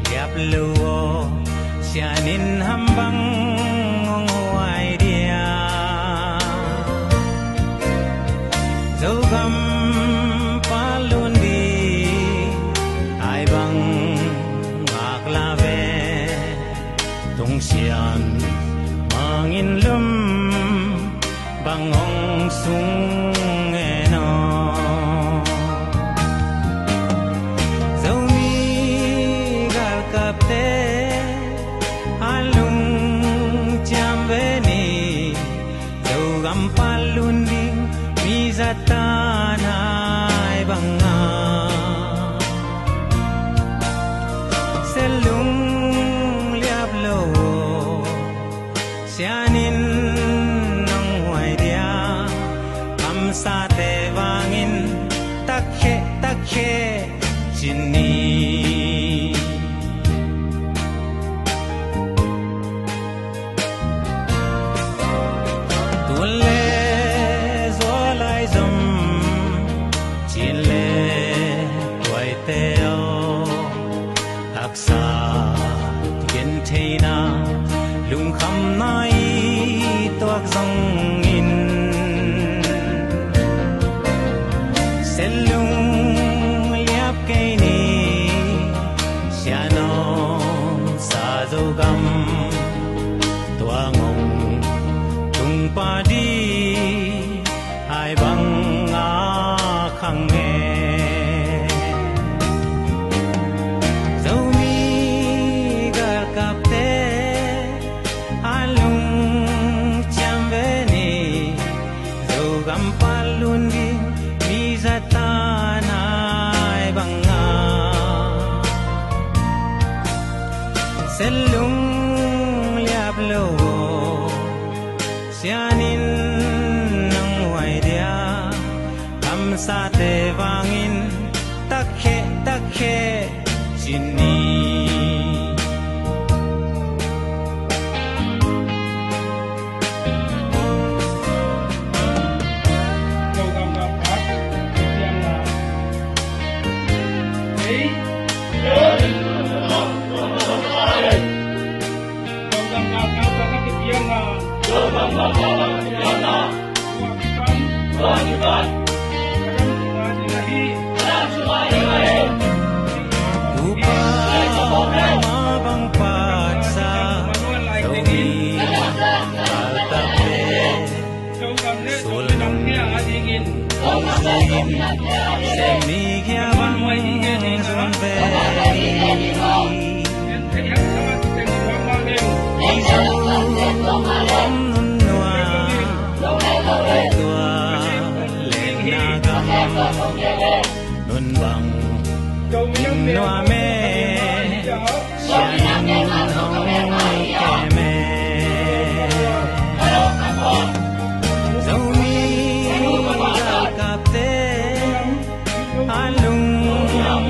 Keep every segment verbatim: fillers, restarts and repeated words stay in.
Liap lo aw, sian in ham bang hong huai dia? Zogam palun ding ai bang ngak la ve. Tung sian mangin lum bang hong sung e naw. Zomi galkapte a lungciam ve ni, Zogam palun ding mi zatan ai bang a. Sia lung liap lo aw, sian in hong huai dia? Kamsate vangin takheh takheh ci ni. Tun le zual ai zom, cin le tuaite aw, haksa gentheihna, lungkhamna i tuak zongin, sia lung liap kei ni. Sia nawngsa Zogam tuang hong tung pah ding ai bang a khang e. Zomi galkapte a lungciam ve ni, Zogam palun ding mi zatan ai bang a. Sia lung liap lo aw, sian in hong huai dia? Kamsate vangin takheh takheh ci ni. Tupa ma bang patsa, Zomi galkapte sulnung hong sukin, semi kia bang zong ve. Ei Zogam nunnuam, ei tua lengna gam nun bang nuam e. Sian in hong kem e. Zomi galkapte a lungciam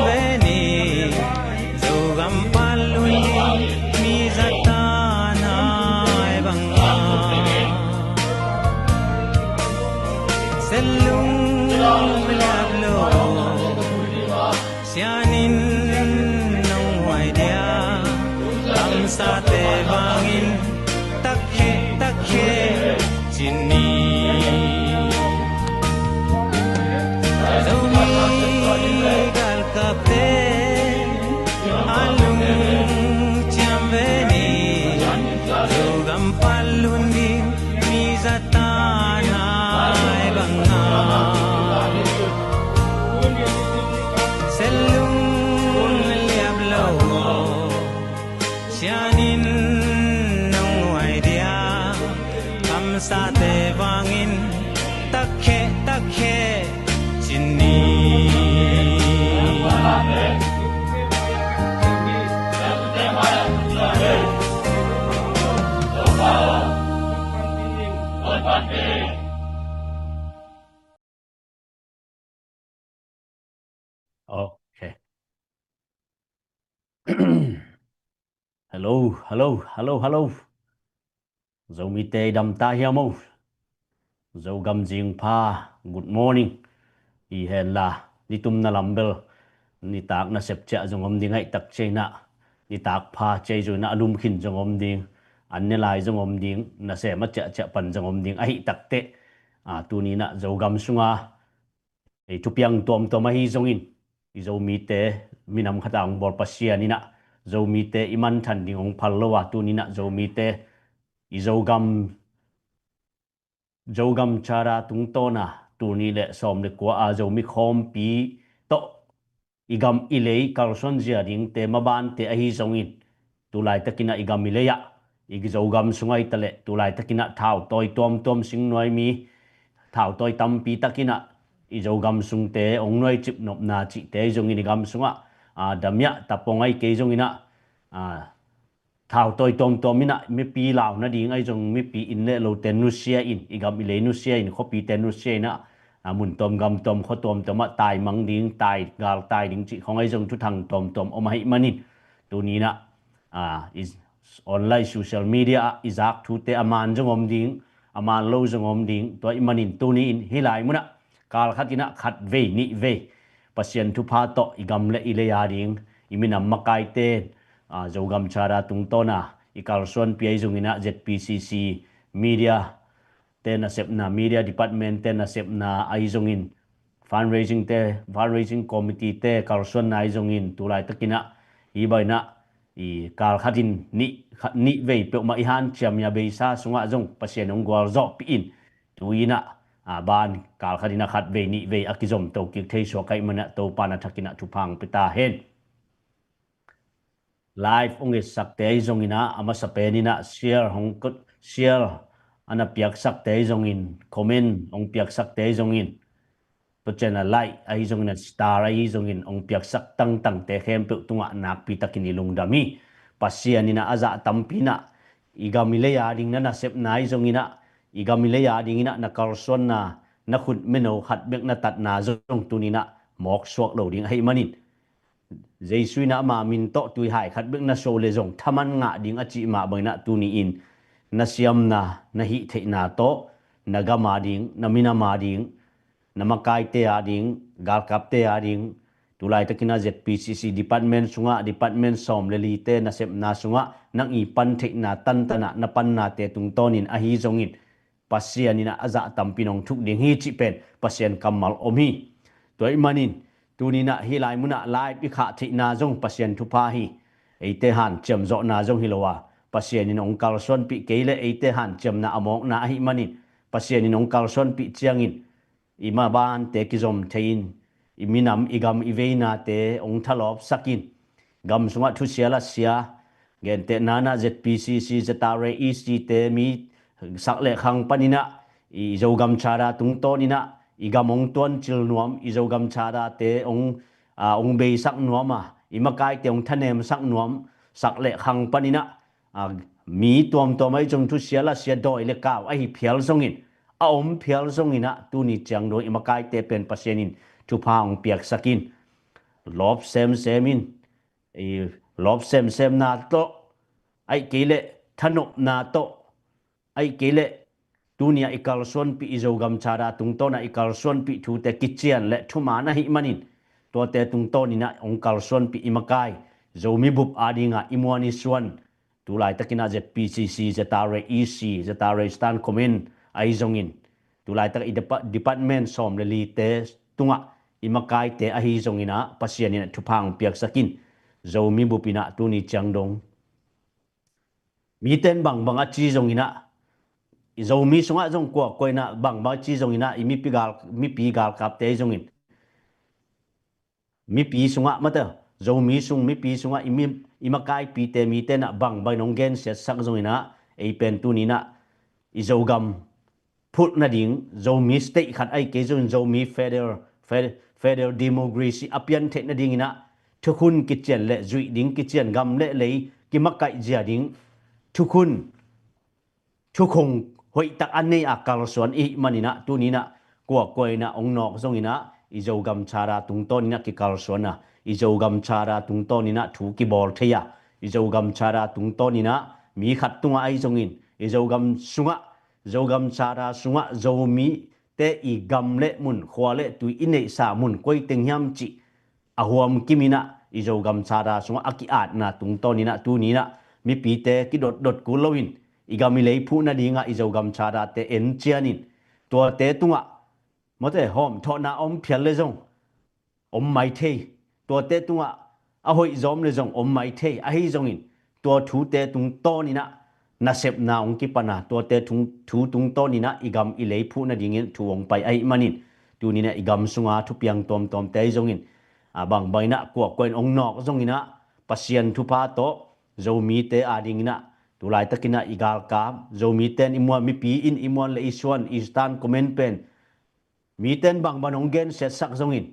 ve ni, Zogam palun ding mi zatan ai bang a. Sia lung liap lo aw, sian in hong huai dia? Kamsate vangin takheh takheh ci ni. Zomi galkapte a lungciam ve ni, Zogam palun ding mi zatan ai bang a. Sia lung liap lo aw, sian in hong huai dia? Kamsate vangin takheh takheh ci ni. Ok. Hello, hello, hello, hello. Zomite i dam ta hiam maw? Zogam zing pha, good morning. I hen la, nitumna lam bel nitak nasep ciah zong om ding ahih tak ciah inah, nitak pha ciah zong inah a lum khin zong om ding, an ne lai zong om ding, nasem a ciahciah pan zong om ding ahih takteh, a, tuni inah Zogam sunga ei thupiang tuamtuam ahi zongin, i Zomite minam khat a hong bawl Pasian inah Zomite i manthan ding hong phal lo a, tuni inah Zomite i Zogam Zogam Charter tungtawna tul nih le sawm le kua a Zomi khawmpi tawh i gam i lei kalsuan zia dingte mabante ahi zongin, tu laitakinah i gam i lei ah, i Zogam sungah hi taleh tu laitakinah thautawi tuamtuam singnuai mi, thautawi tampi takinah i Zogam sungte hong nuaicip nopna cihte ahi zongin, i gam sungah a damiah tapong ahi kei zonginah, a thautawi tuamtuam inah mipi lau nading ahi zong, mipi inn le lote nusia in, i gam i lei nusia in, khuapite nusia inah, a mun tuam gam tuam khua tuamtuam ah taimang ding, tai gal tai ding cih khong ahi zong thuthang tuamtuam om ahih manin, tuni inah, a, i online social media ah i zak thute a man zong om ding, a man lo zong om ding, tua ahih manin tuni in hih lai munah kal khat inah khat vei nih vei Pasian thupha tawh i gam le i lei a ding, i minam makaite, a, Zogam Charter tungtawna i kalsuanpi ahi zonginah Z P C C media te nasepna, media department te nasepna ahi zongin, fundraising te, fundraising committee te kalsuanna ahi zongin, tu laitakinah hih bang inah i kal khatin nih, khat nih vei peuhmah i hanciam a beisa sungah zong Pasian hong gualzawhpih in, tu inah, a, ban kal khatinah khat vei nih vei a kizom to kik thei suak ahih manah Topa na thakinah thupha hong pia ta hen. Live hong etsakte ahi zonginah, a masa peninah share hong kut, share a na piaksakte ahi zongin, comment hong piaksakte ahi zongin, tua ciangin a like ahi zongin, a star ahi zongin hong piaksak tangtangte khempeuh tungah nakpi takin i lungdam hi. Pasian inah a zah tampi inah i gam i lei a ding na nasepna ahi zonginah, i gam i lei a dinginah na kalsuanna, na khut meno khat bek na tatna zong tuninah mawk suak lo ding ahih manin, Jesu inah ama min tawh tuihai khat bek na suah le zong thaman ngah ding a cih mah banginah tuni-in na siamna, na hih theihna tawh na gam a ding, na minam a ding, na makaite a ding, galkapte a ding, tu laitakinah Z P C C department sungah, department sawm le lite nasepna sungah nang i pan theihna tantanah na pannate tungtawnin ahi zongin, Pasian inah a zah tampi in hong thuk ding hi cih pen Pasian kammal om hi. Tua ahih manin, tuninah hih lai munah live i khah theihna zong Pasian thupha hi. Eite hanciam zawhna zong hi lo a, Pasian in hong kalsuanpih kei le eite hanciamna a mawkna ahih manin, Pasian in hong kalsuanpih ciangin i mabante kizom thei-in, i minam, i gam, i veinate hong thalawpsakin, gam sungah thusia lasia, gentehna inah Z P C C, Z R A E C te mi sak le khang paninah, i Zogam Charter tungtawninah i gam hong tuancil nuam, i Zogam Charter te hong, a, hong beisak nuam a, i makaite hong thanemsak nuam, sak le khang paninah, a, mi tuamtuam ahi zong thusia lasia dawi le kau ahi phial zongin, a om phial zonginah tuni ciang dong i makaite pen Pasian in thupha hong piaksakin, lawp semsem in, i lawp semsemna tawh, ahih kei leh thanopna tawh, ahih kei leh tunia i kalsuanpih, i Zogam Charter tungtawna i kalsuanpih thute kician le thuman ahih manin, tuate tungtawninah hong kalsuanpih i makai Zomi bup a dinga i muan i suan, tu laitakinah Z P C C, Z R A E C, Z R A Stand Command ahi zongin, tu laitak i depa-, department sawm le lite tungah i makaite ahi zonginah Pasian inah thupha hong piaksakin, Zomi bup inah tuni ciang dong mite in bangbang a ci zonginah, i Zomi sungah zong kuakua inah bangbang a ci zonginah, i mipi gal, mipi galkapte ahi zongin, mipi sungah mate, Zomi sung mipi sungah i mi, i makaipite mite inah bangbang in hong gensiatsak zonginah, ei pen tuninah i Zogam phulh nading, Zomi state khat ahih kei zongin Zomi federal, fed-, federal democracy a pian theih nadinginah thukhun kician le zuih ding kician, gam le lei kimakaih zia ding thukhun, thukhun hoihtak a nei a kalsuan i hih maninah tuninah kuakua inah hong nawk zonginah i Zogam Charter tungtawninah kikalsuan a, i Zogam Charter tungtawninah thu kibawl thei a, i Zogam Charter tungtawninah mi khat tungah ahi zongin, i Zogam sungah, Zogam Charter sungah Zomite i gam le mun, khua le tui i neihsa mun koi teng hiam cih a huam kiminah i Zogam charter sungah a ki-atna tungtawninah tuninah mipite kidotdot kul loin i gam i lei phuh nadingah i Zogam charter te en cianin tuate tungah mawte hawmthawhna om phial le zong om mai thei. Tuate tungah a hoih zawm le zong om mai thei. Ahi zongin tua thute tungtawninah nasepna hong kipana tuate thu tungtawninah i gam i lei phuh nadingin thu hong pai ahih manin tuninah i gam sunga thupiang tawmtawmte ahi zongin a bangbang inah kuakua in hong nawk zonginah Pasian thupha tawh Zomite adinginah tulaitakinah i galkap Zomite in i muan mipi in i muan le i suan Eastern Command pen mite in bangbang hong gensiatsak zongin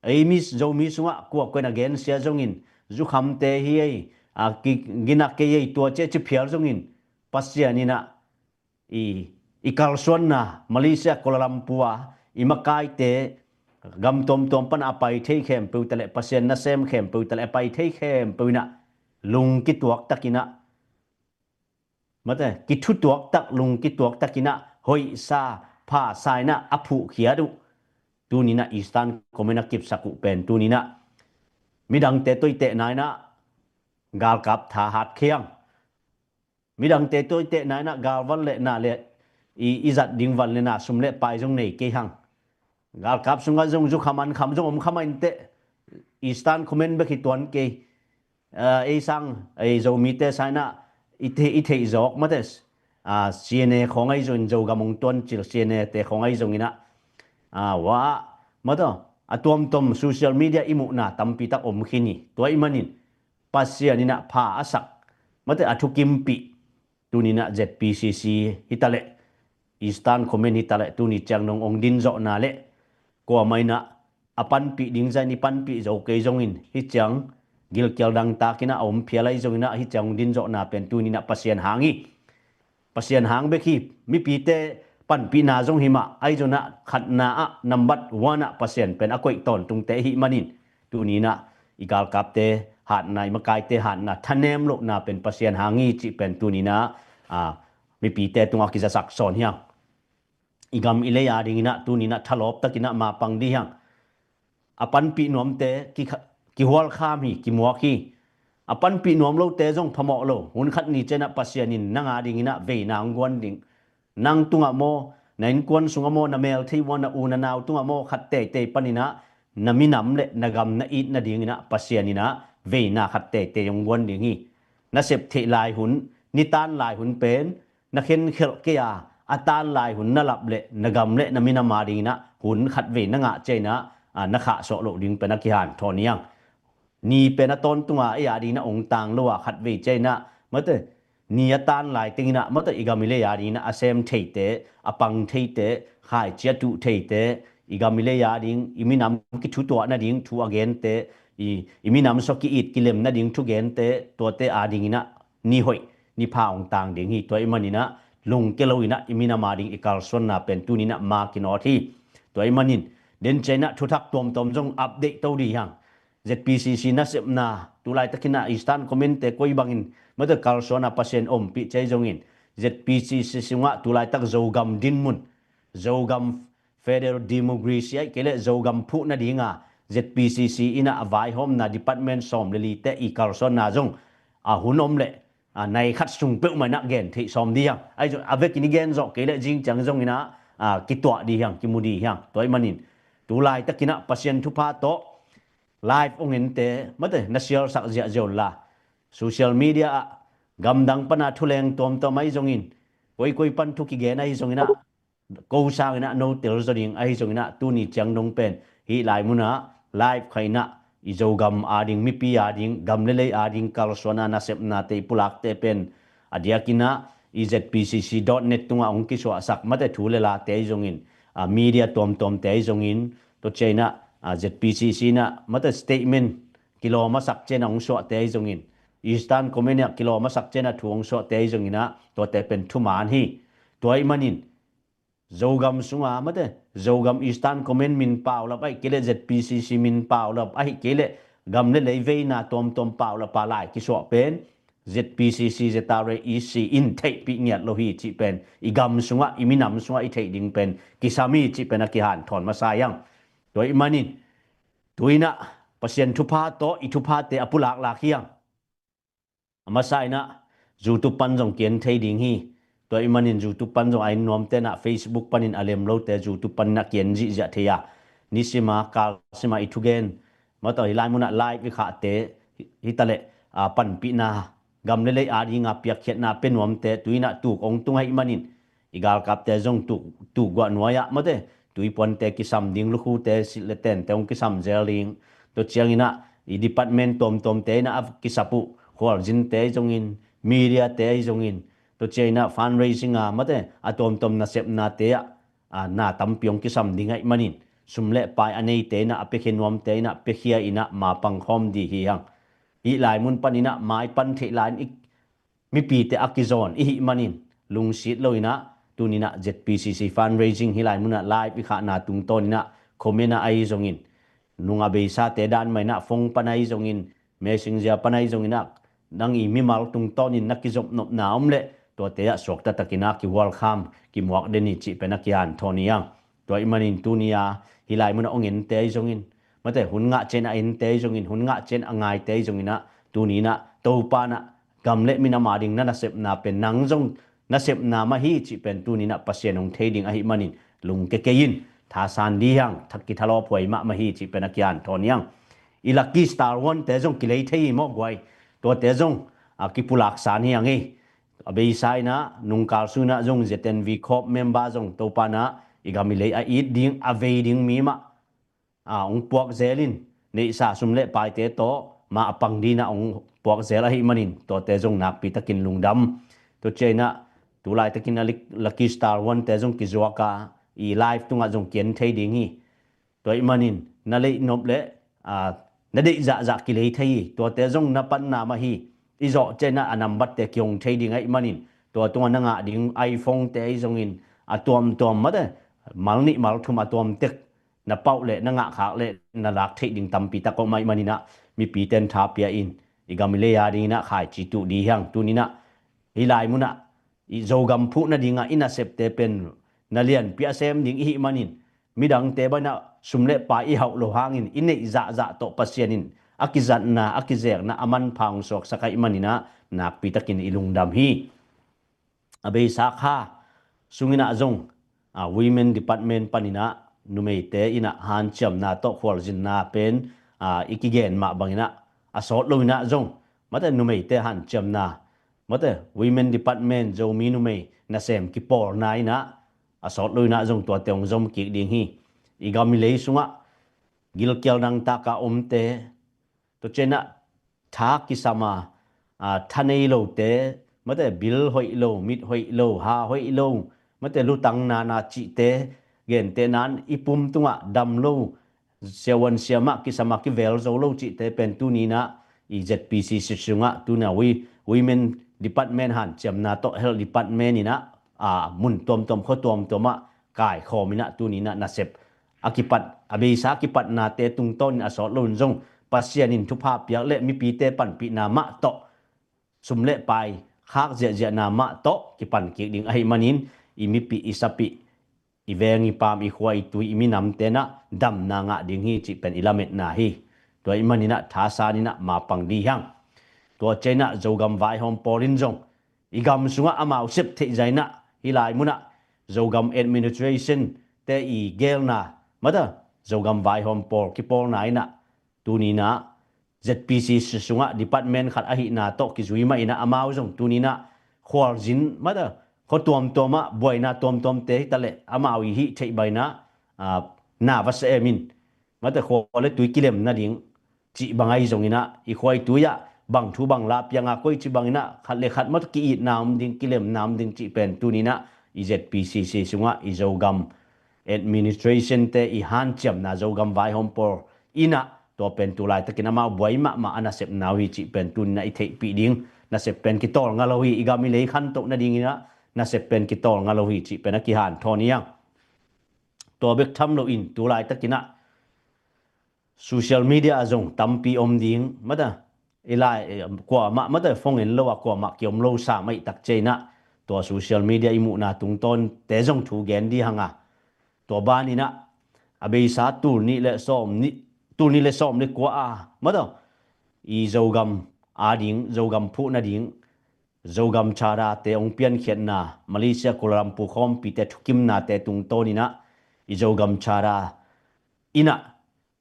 ei mi Zomi sungah kuakua in a gensia zongin zukhamte hi ei a kigina kei ei tua ciah ci phial zongin Pasian inah i i kalsuanna Malaysia Kuala Lumpur a i makaite gam tuamtuam pana a pai thei khempeuh taleh Pasian nasem khempeuh taleh a pai thei khempeuh inah lung kituaktakinah mate kithutuaktak lung kituaktakinah hoihsa phasa inah a phuhkhiat uh tuninah Eastern Command a kipsak uh pen tuninah midangte toitehna inah galkap tha hat khiang midangte toitehna inah galvan le na le i i zat ding van le na sum le pai zong nei kei hang. Galkap sungah zong zukham ankham zong om khamah inteh Eastern Command bek hi tuan kei. Ei sang ei Zomite sainah i theih zawk mates CNA khawng ahi zongin Zogam hong tuancil CNA te khawng ahi zonginah wa mataw a tuamtuam social media i muhna tampitak om khin hi. Tua ih manin Pasian inah pha a sak mate a thukimpih tuninah ZPCC hitaleh Eastern Command hitaleh tuni ciang dong ong dinzawhna leh kuamah inah a panpih ding zain i panpih zo kei zongin hi ciang gilkial dangtakinah a om phial ahi zonginah hi ciang ong dinzawhna pen tuninah Pasian hang hi. Pasian hang bek hi. Mipite panpihna zong hi mah ahi zonah khatna ah nambat one ah Pasian pen a koih tawntungte ahih manin tuninah i galkapte hatna i makaite hatna thanem lohna pen Pasian hang hi cih pen tuninah mipite tungah kizasak sawn hiang. I gam i lei adinginah tuninah thalawptakinah mapang dih hiang. A panpih nuamte kihualkham hi kimuak hi. A panpih nuam lote zong phamawh lo hun khat ni cianah Pasian in nang adinginah veina hong guan ding. Nang tungah maw na innkuan sungah maw na melthei uh a na u na nau tungah maw khat teitei paninah na minam le na gam na it nadinginah Pasian inah veina khat teitei hong guan ding hi. Na sep theih lai hun nitan lai hun pen na khenkhelh kei a a tan lai hun na lap le na gam le na minam adinginah hun khat vei na ngah ciainah na khahsuah loh ding pen a kihanthawn hiang. Ni pen a tawntunga ei adinginah ong tang lo a khat vei ciainah mate ni a tan lai tenginah mate i gam i lei adinginah a sem theite a pang theite khaici a tuh theite i gam i lei ading i minam kithutuah nading thu a gente i minam sua ki-it kilem nading thugente tuate adinginah ni hoih ni pha hong tang ding hi. Tua ih maninah lungke loinah i minam ading i kalsuanna pen tuninah ma kinawt hi. Tua ih manin den ciainah thuthak tuamtuam zong update to dih hiang. ZPCC nasepna tulaitakinah Eastern Command te koi bangin mate kalsuana Pasian ompih ciai zongin ZPCC sungah tulaitak Zogam dinmun Zogam Federal Democracy aih kei leh Zogam phuh nadinga ZPCC inah a vaihawmna department sawm le lite i kalsuanna zong a hun om leh nai khat sung peuhmah inah gen theih sawm dih hiang. Ahi zong a vekin i gen zawh kei leh zing ciang zonginah kituah dih hiang kimu dih hiang. Tua ih manin tulaitakinah Pasian thupha tawh live ong ente mate na sialsak ziahziah unla social media ah gamdang pana thuleng tuamtuam ahi zongin koikoi pan thu kigen ahi zonginah ko sanginah no tel zaw ding ahi zonginah tuni ciang dong pen hih lai munah live khainah i Zogam ading mipi ading gam le lei ading kalsuana nasepnate i pulakte pen a diakinah i ZPCC dot net tungah hong kisuahsak mate thu le late ahi zongin media tuamtuamte ahi zongin tua ciainah ZPCC inah mate statement kilawm a sak ciainah hong suahte ahi zongin Eastern Command ah kilawm a sak ciainah thu hong suahte ahi zonginah tuate pen thuman hi. Tua ih manin Zogam sunga mate Zogam Eastern Command min paulap ahi kei leh ZPCC min paulap ahi kei leh gam le lei veina tuamtuam paulap a lai kisuah pen ZPCC ZRA EC in theihpih ngiat lo hi cih pen i gam sungah i minam sungah i theih ding pen kisam hi cih pen a kihanthawn masa hiang. Tua ih manin tuinah Pasian thupha tawh i thuphate a pulaklak hi hang. A masa inah YouTube pan zong kian thei ding hi. Tua ih manin YouTube pan zong a in nuamte inah Facebook panin a lem lote YouTube panin a kian zihziah thei a, nisima kalsima i thugen, mataw hi lai munah live i khahte hitaleh a panpihna gam le lei a dinga piakkhiatna pe nuamte tuinah tuk ong tung ahih manin i galkapte zong tuk, tuk guah nuai-ah mate tuipuante kisam ding, lukhute silh le tente ong kisam zel ding. Tua cianginah i department tuamtuamte inah a kisap uh khualzinte ahi zongin, mediate ahi zongin, tua cianginah fundraising a mate a tuamtuam nasepnate ah a na tampi ong kisam ding ahih manin sum le pai a neite inah a piakhia nuamte inah piakhia inah ma pangkhawm dih hi hang. Hih lai mun paninah mai pan theih lai-in i mipite a kizawn i hih manin lungsit loinah tuninah Z P C C fundraising hi lai munah live i khahna tungtawninah comment ah ahi zongin, nung a beisate dan mah inah phone pan ahi zongin, messenger pan ahi zonginah nang i mimal tungtawnin na kizopnopna om leh tuate ah suakta takinah kihualkham kimuak den hi cih pen a kihanthawn hi hang. Tua ih manin tuni a hi lai munah ong ente ahi zongin, mate hun ngah cian a ente ahi zongin, hun ngah cian a ngaite ahi zonginah tuninah Topa inah gam le minam a ding na nasepna pen nang zong nasepna mah hi cih pen tuninah Pasian hong thei ding ahih manin lungke kei in, thasan dih hang, thak kithalawphuai mahmah hi cih pen a kihanthawn hi hang. I Lucky Star One te zong kilei thei hi maw guai? Tuate zong a kipulaksan hi hang hi. A beisa inah nungkal sunginah zong Z N V Corps member zong Topa inah i gam i lei a it ding, a vei ding mi mah a ong puak zel in, neihsa sum le paite tawh ma a pang dinah ong puak zel ahih manin tuate zong nakpi takin lungdam. Tua cianginah tulaitakin a Lucky Star One te zong kizuak a i live tungah zong kian thei ding hi. Tua ih manin na leih nop le a na deih zahzah kilei thei hi. Tuate zong na panna mah hi. I zawh cianginah a nambatte kihong thei ding ahih manin tua tungah na ngah ding iPhone te ahi zongin, a tuamtuam mate mal nih mal thum a tuam tek na pauh le na ngahkhak le na lak theih ding tampi tak om ahih maninah mipite in tha pia in, i gam i lei a dinginah khaici tuh dih hang. Tuninah hi lai munah i Zogam phuh nadingah i nasepte pen na lianpi a sem ding i hih manin midangte banah sum le pai i hauh lo hangin i neih zahzah tawh Pasian in a kizatna, a kizekna a manpha hong suaksak ahih maninah nakpi takin i lungdam hi. A beisa kha sunginah zong a women department paninah numeite inah hanciamna tawh khualzinna pen a i kigen mah banginah a sawt loinah zong mate numeite hanciamna, mate women department Zomi numei nasem kipawlna inah a sawt loinah zong tuate hong zom kik ding hi. I gam i lei sungah gilkial dangtaka omte, tua cianah tha kisama a tha nei lote, mate bil hoih lo, mit hoih lo, ha hoih lo, mate lutang nana cihte, gentehna in i pum tungah dam lo, siavuan siamah kisama kivel zo lo cihte pen tuninah i Z P C C sungah tuna women department hanciamna tawh health department inah a mun tuamtuam khua tuamtuamah kaikhawm inah tuninah nasep a kipat, a beisa kipatnate tungtawnin a sawt loin zong Pasian in thupha piak le mipite panpihna mah tawh, sum le pai khak ziahziahna mah tawh kipan kik ding ahih manin i mipih i sapih i veng i paam i khua i tui i minamte inah damna ngah ding hi cih pen i lametna hi. Tua ih maninah thasan inah mapang dih hang. Tua cianginah Zogam vaihawm pawl in zong i gam sungah amau sep theih zainah hi lai munah Zogam administration te i gelna mata Zogam vaihawm pawl kipawlna inah tuninah Z P C C sungah department khat ahihna tawh kizui mah inah amau zong tuninah khualzin mata khua tuamtuamah buaina tuamtuamte hitaleh amau i hih theih bainah na va sa emin mata khua le tui kilem nading cih bang ahi zonginah i khua i tui ah bang thu bang la pianga koi ci banginah khat le khat mata ki-itna om ding kilemna om ding cih pen tuninah i Z P C C sungah i Zogam administration te i hanciamna Zogam vaihawm pawl inah tua pen tu laitakin amau buai mahmah a nasepna uh hi cih pen tuninah i theihpih ding. Nasep pen kitawl nga lo hi, i gam i lei khantoh nadinginah nasep pen kitawl nga lo hi cih pen a kihanthawn hi ang. Tua bek tham loin tu laitakinah social media ah zong tampi om ding mata i lai kuamah mata phone en lo a kuamah kiom lo sam ahih tak cianginah tua social media i muhna tungtawnte zong thu gen dih hanga. Tua baninah a beisa tul nih le sawm nih tul nih le sawm le kua a, mataw, i Zogam a ding, Zogam phuh nading, Zogam Charter te hong piankhiatna, Malaysia Kuala Lumpur khawmpite thukimnate tungtawn inah, i Zogam Charter inah,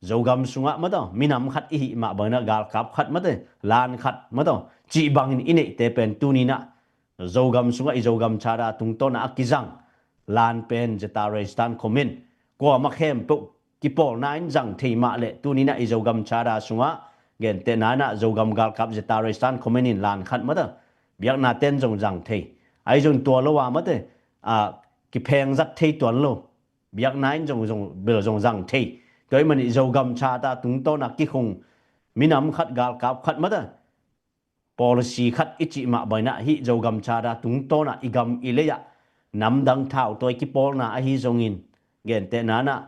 Zogam sungah mataw, minam khat i hih mah bangin ah galkap khat mataw, lan khat mataw, cih bangin i neihte pen tuni inah, Zogam sungah i Zogam Charter tungtawn ah a kizang lan pen Zeta Resistance Command, kuamah khempeuh kipawlna in zang thei mah leh tuni inah i Zogam Charter sungah gentehna inah Zogam galkap Zeta Resistance Command in lan khat mataw, biakna ten zong zang thei. Ahi zong tua lo a mataw, a, kipheng zat thei tuan lo. Biakna in zong, zong, bel zong zang thei. Tua ahih manin i Zogam Charter tungtawn ah kikhung minam khat galkap khat mataw, policy khat i cih mah bangin ah hih Zogam Charter tungtawn ah i gam i lei ah namdang thautawi kipawlna ahi zongin, gentehna inah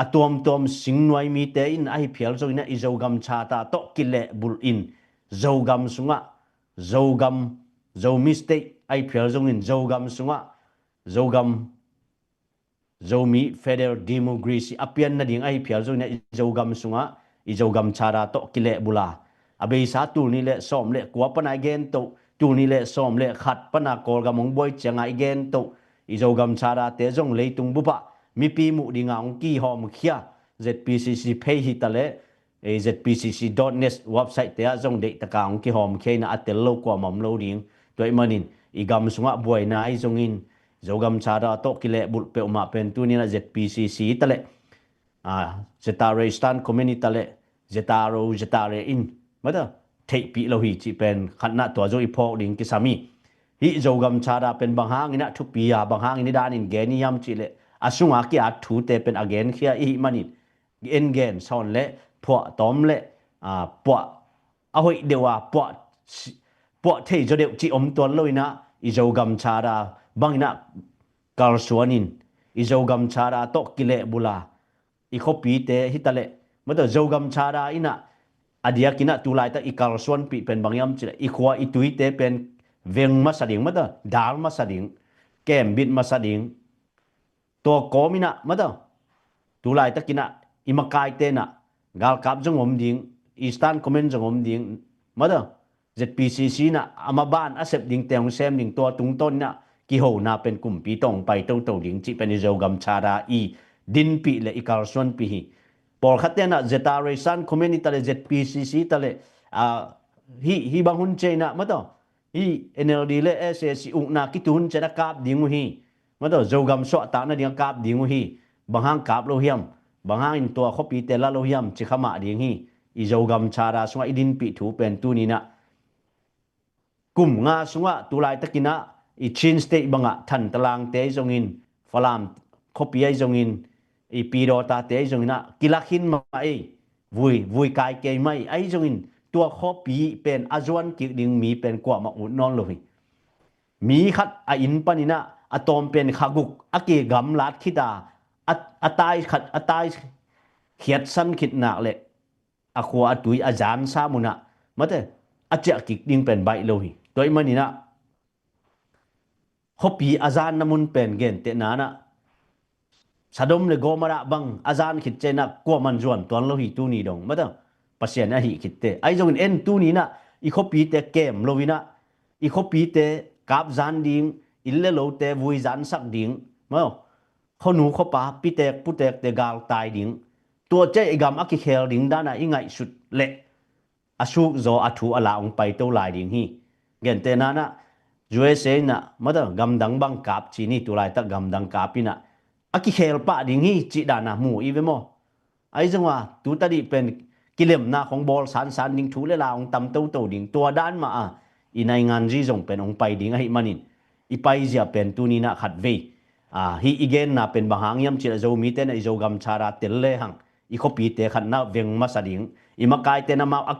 a tuamtuam singnuai mite in ahi phial zongin ah i Zogam Charter tawh kilehbulh in Zogam sungah Zogam, Zomi State ahi phial zongin Zogam sungah Zogam, Zomi Federal Democracy a pian nading ahi phial zongin ah i Zogam sungah i Zogam Charter tawh kilehbulh a, a beisa tul nih le sawm le kua pan a i gen toh, tul nih le sawm le khat pan a Kawlgam hong buai ciang a i gen toh, i Zogam Charter te zong leitung bup ah mipi muh ding a hong kihawmkhia, Z P C C page hi ta leh, Z P C C dot net website te ah zong deihtak a hong kihawmkhia inah a tel lo kuamah om lo ding. Tua ahih manin i gam sungah buaina ahi zongin, Zogam Charter tawh kilehbulh peuhmah pen tuni inah Z P C C hi ta leh, a, Zeta Resistance Command hi ta leh, Zeta Ro, Zeta Re in mataw, theihpih lo hi cih pen khatna tua zong i phawk ding kisam hi. Hih Zogam Charter pen bang hangin ah thupi a, bang hangin i danin gen i hiam cih leh, a sunga ki-at thute pen a genkhia i hih manin, en gen sawn le, phuah tawm le, a, phuah a hoih deuh a, phuah, phuah thei zaw deuh cih om tuan lo inah, i Zogam Charter bangin ah kalsuan in, i Zogam Charter tawh kilehbulh a, i khuapite hi ta leh, mataw, Zogam Charter inah a diak inah tu laitak i kalsuanpih pen bang hiam cih leh, i khua i tuite pen veng masa ding, mataw, dal masa ding, kembit masa ding. Tua kawm inah mataw, tu laitak inah i makaite inah galkap zong om ding, Eastern Command zong om ding, mataw, Z P C C inah a maban a sep dingte hong sem ding, tua tungtawn inah kihona pen kumpi tawh hong pai toto ding cih pen i Zogam Charter i dinpih le i kalsuanpih hi. Pawlkhatte inah Zeta Resistance Command hi ta leh, Z P C C hi ta leh, a, hih, hih bang hun ciang inah mataw, hih N L D le S A C ukna kitu hun ciang a kap ding uh hi. Mataw, Zogam suahtak nading a kap ding uh hi. Bang hang kap lo hiam? Bang hangin tua khuapite la lo hiam? Ci kha mah ding hi. I Zogam Charter sungah i dinpih thu pen tuni inah kum nga sungah tu laitak inah i Chin State bangah Thantalangte ahi zongin, Falam khuapi ahi zongin, i Pyidawtate ahi zongin ah kilakhin mah ei, vui, vui kai kei mah ei, ahi zongin tua khuapi pen a zuan kik ding mi pen kuamah ut nawn lo hi. Mi khat a inn pan inah a tawm pen kha guk a kigamlat khit a, a, a tai khat, a tai khiatsan khit nak leh a khua a tui a zansa mun ah, mataw, a ciah kik ding pen baih lo hi. Tua ahih manin ah khuapi a zanna mun pen gentehna inah Sodom le Gomorrah bang a zan khit ciang inah kuaman zuan tuan lo hi tuni dong, mataw, Pasian a hih khitte. Ahi zongin en tuni inah i khuapite kem lo inah, i khuapite kap zan ding, inn le lote vui zansak ding, mataw, khuanu khuapa, pitek putekte galtai ding, tua ciang i gam a kikhel ding dan a i ngaihsut leh a sukzaw a thu a la hong paito lai ding hi. Gentehna inah U S A inah, mataw, gamdang bang kap ci ni, tu laitak gamdang kap inah a kikhel pah ding hi cih dan a mu i ve maw? Ahi zong a tu tadih pen kilemna khong bawl sansan ding, thu le la hong tam toto ding, tua dan mah a i nainganzi zong pen hong pai ding ahih manin, i paizia pen tuni inah khatvei, a, hih i genna pen bang hang hiam cih leh Zomite inah i Zogam Charter tel lehang i khuapite khat na veng masa ding, i makaite na amau a,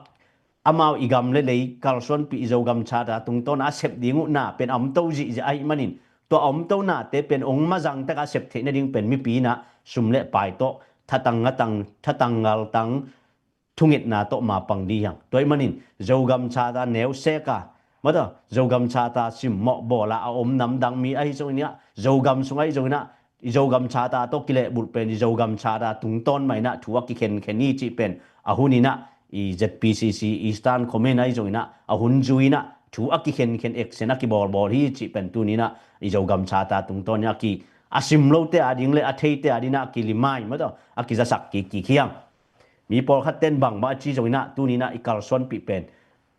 amau i gam le lei kalsuanpih i Zogam Charter tungtawn a sep ding uh na pen a omto zihziah ahih manin, tua a omto nate pen hong mazang tak a sep theih nading pen mipi inah sum le pai tawh, thatang ngatang, thatang ngaltang, thungetna tawh mapang dih hiang. Tua ahih manin Zogam Charter neu sek a, mataw, Zogam Charter simmawh bawl a a om namdang mi ahi zongin ah, Zogam sung ahi zongin ah, i Zogam Charter tawh kilehbulh pen i Zogam Charter tungtawn mah inah thu a kikhenkhen hi cih pen a hun inah i Z P C C Eastern Command ahi zong inah a hun zui inah thu a kikhenkhen action a kibawlbawl hi cih pen tuni inah i Zogam Charter tungtawn inah a ki a sim lote ading le a theite ading inah a kilimai mataw a kizasak kikkik hi hang. Mi pawlkhat ten bangbang a ci zong inah tuni inah i kalsuanpih pen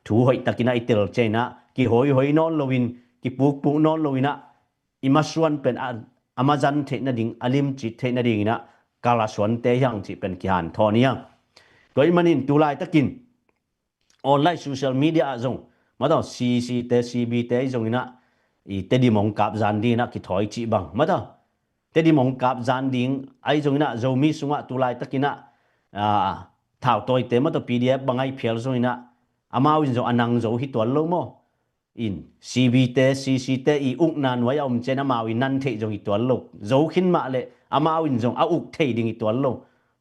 thu hoihtak inah i tel ciang inah kihoihoi nawn loin kipukpuk nawn lo inah i masuan pen a, a mazan theih nading a limcit theih nading inah kalsuante hi hang cih pen kihanthawn hi hang. Tua ih manin tulaitakin online social media ah zong mataw C C te C B te ahi zong inah i Tedim hong kap zan ding inah kithawi cih bang mataw Tedim hong kap zan ding ahi zong inah Zomi sungah tulaitakin ah thautawite mataw P D F bang ahi phial zong inah amau in zong a nang zo hi tuan lo maw? In C B te C C te i ukna nuai a om ciang amau i nan theih zong hi tuan lo. Zo khin mah le amau in zong a uk thei ding hi tuan lo.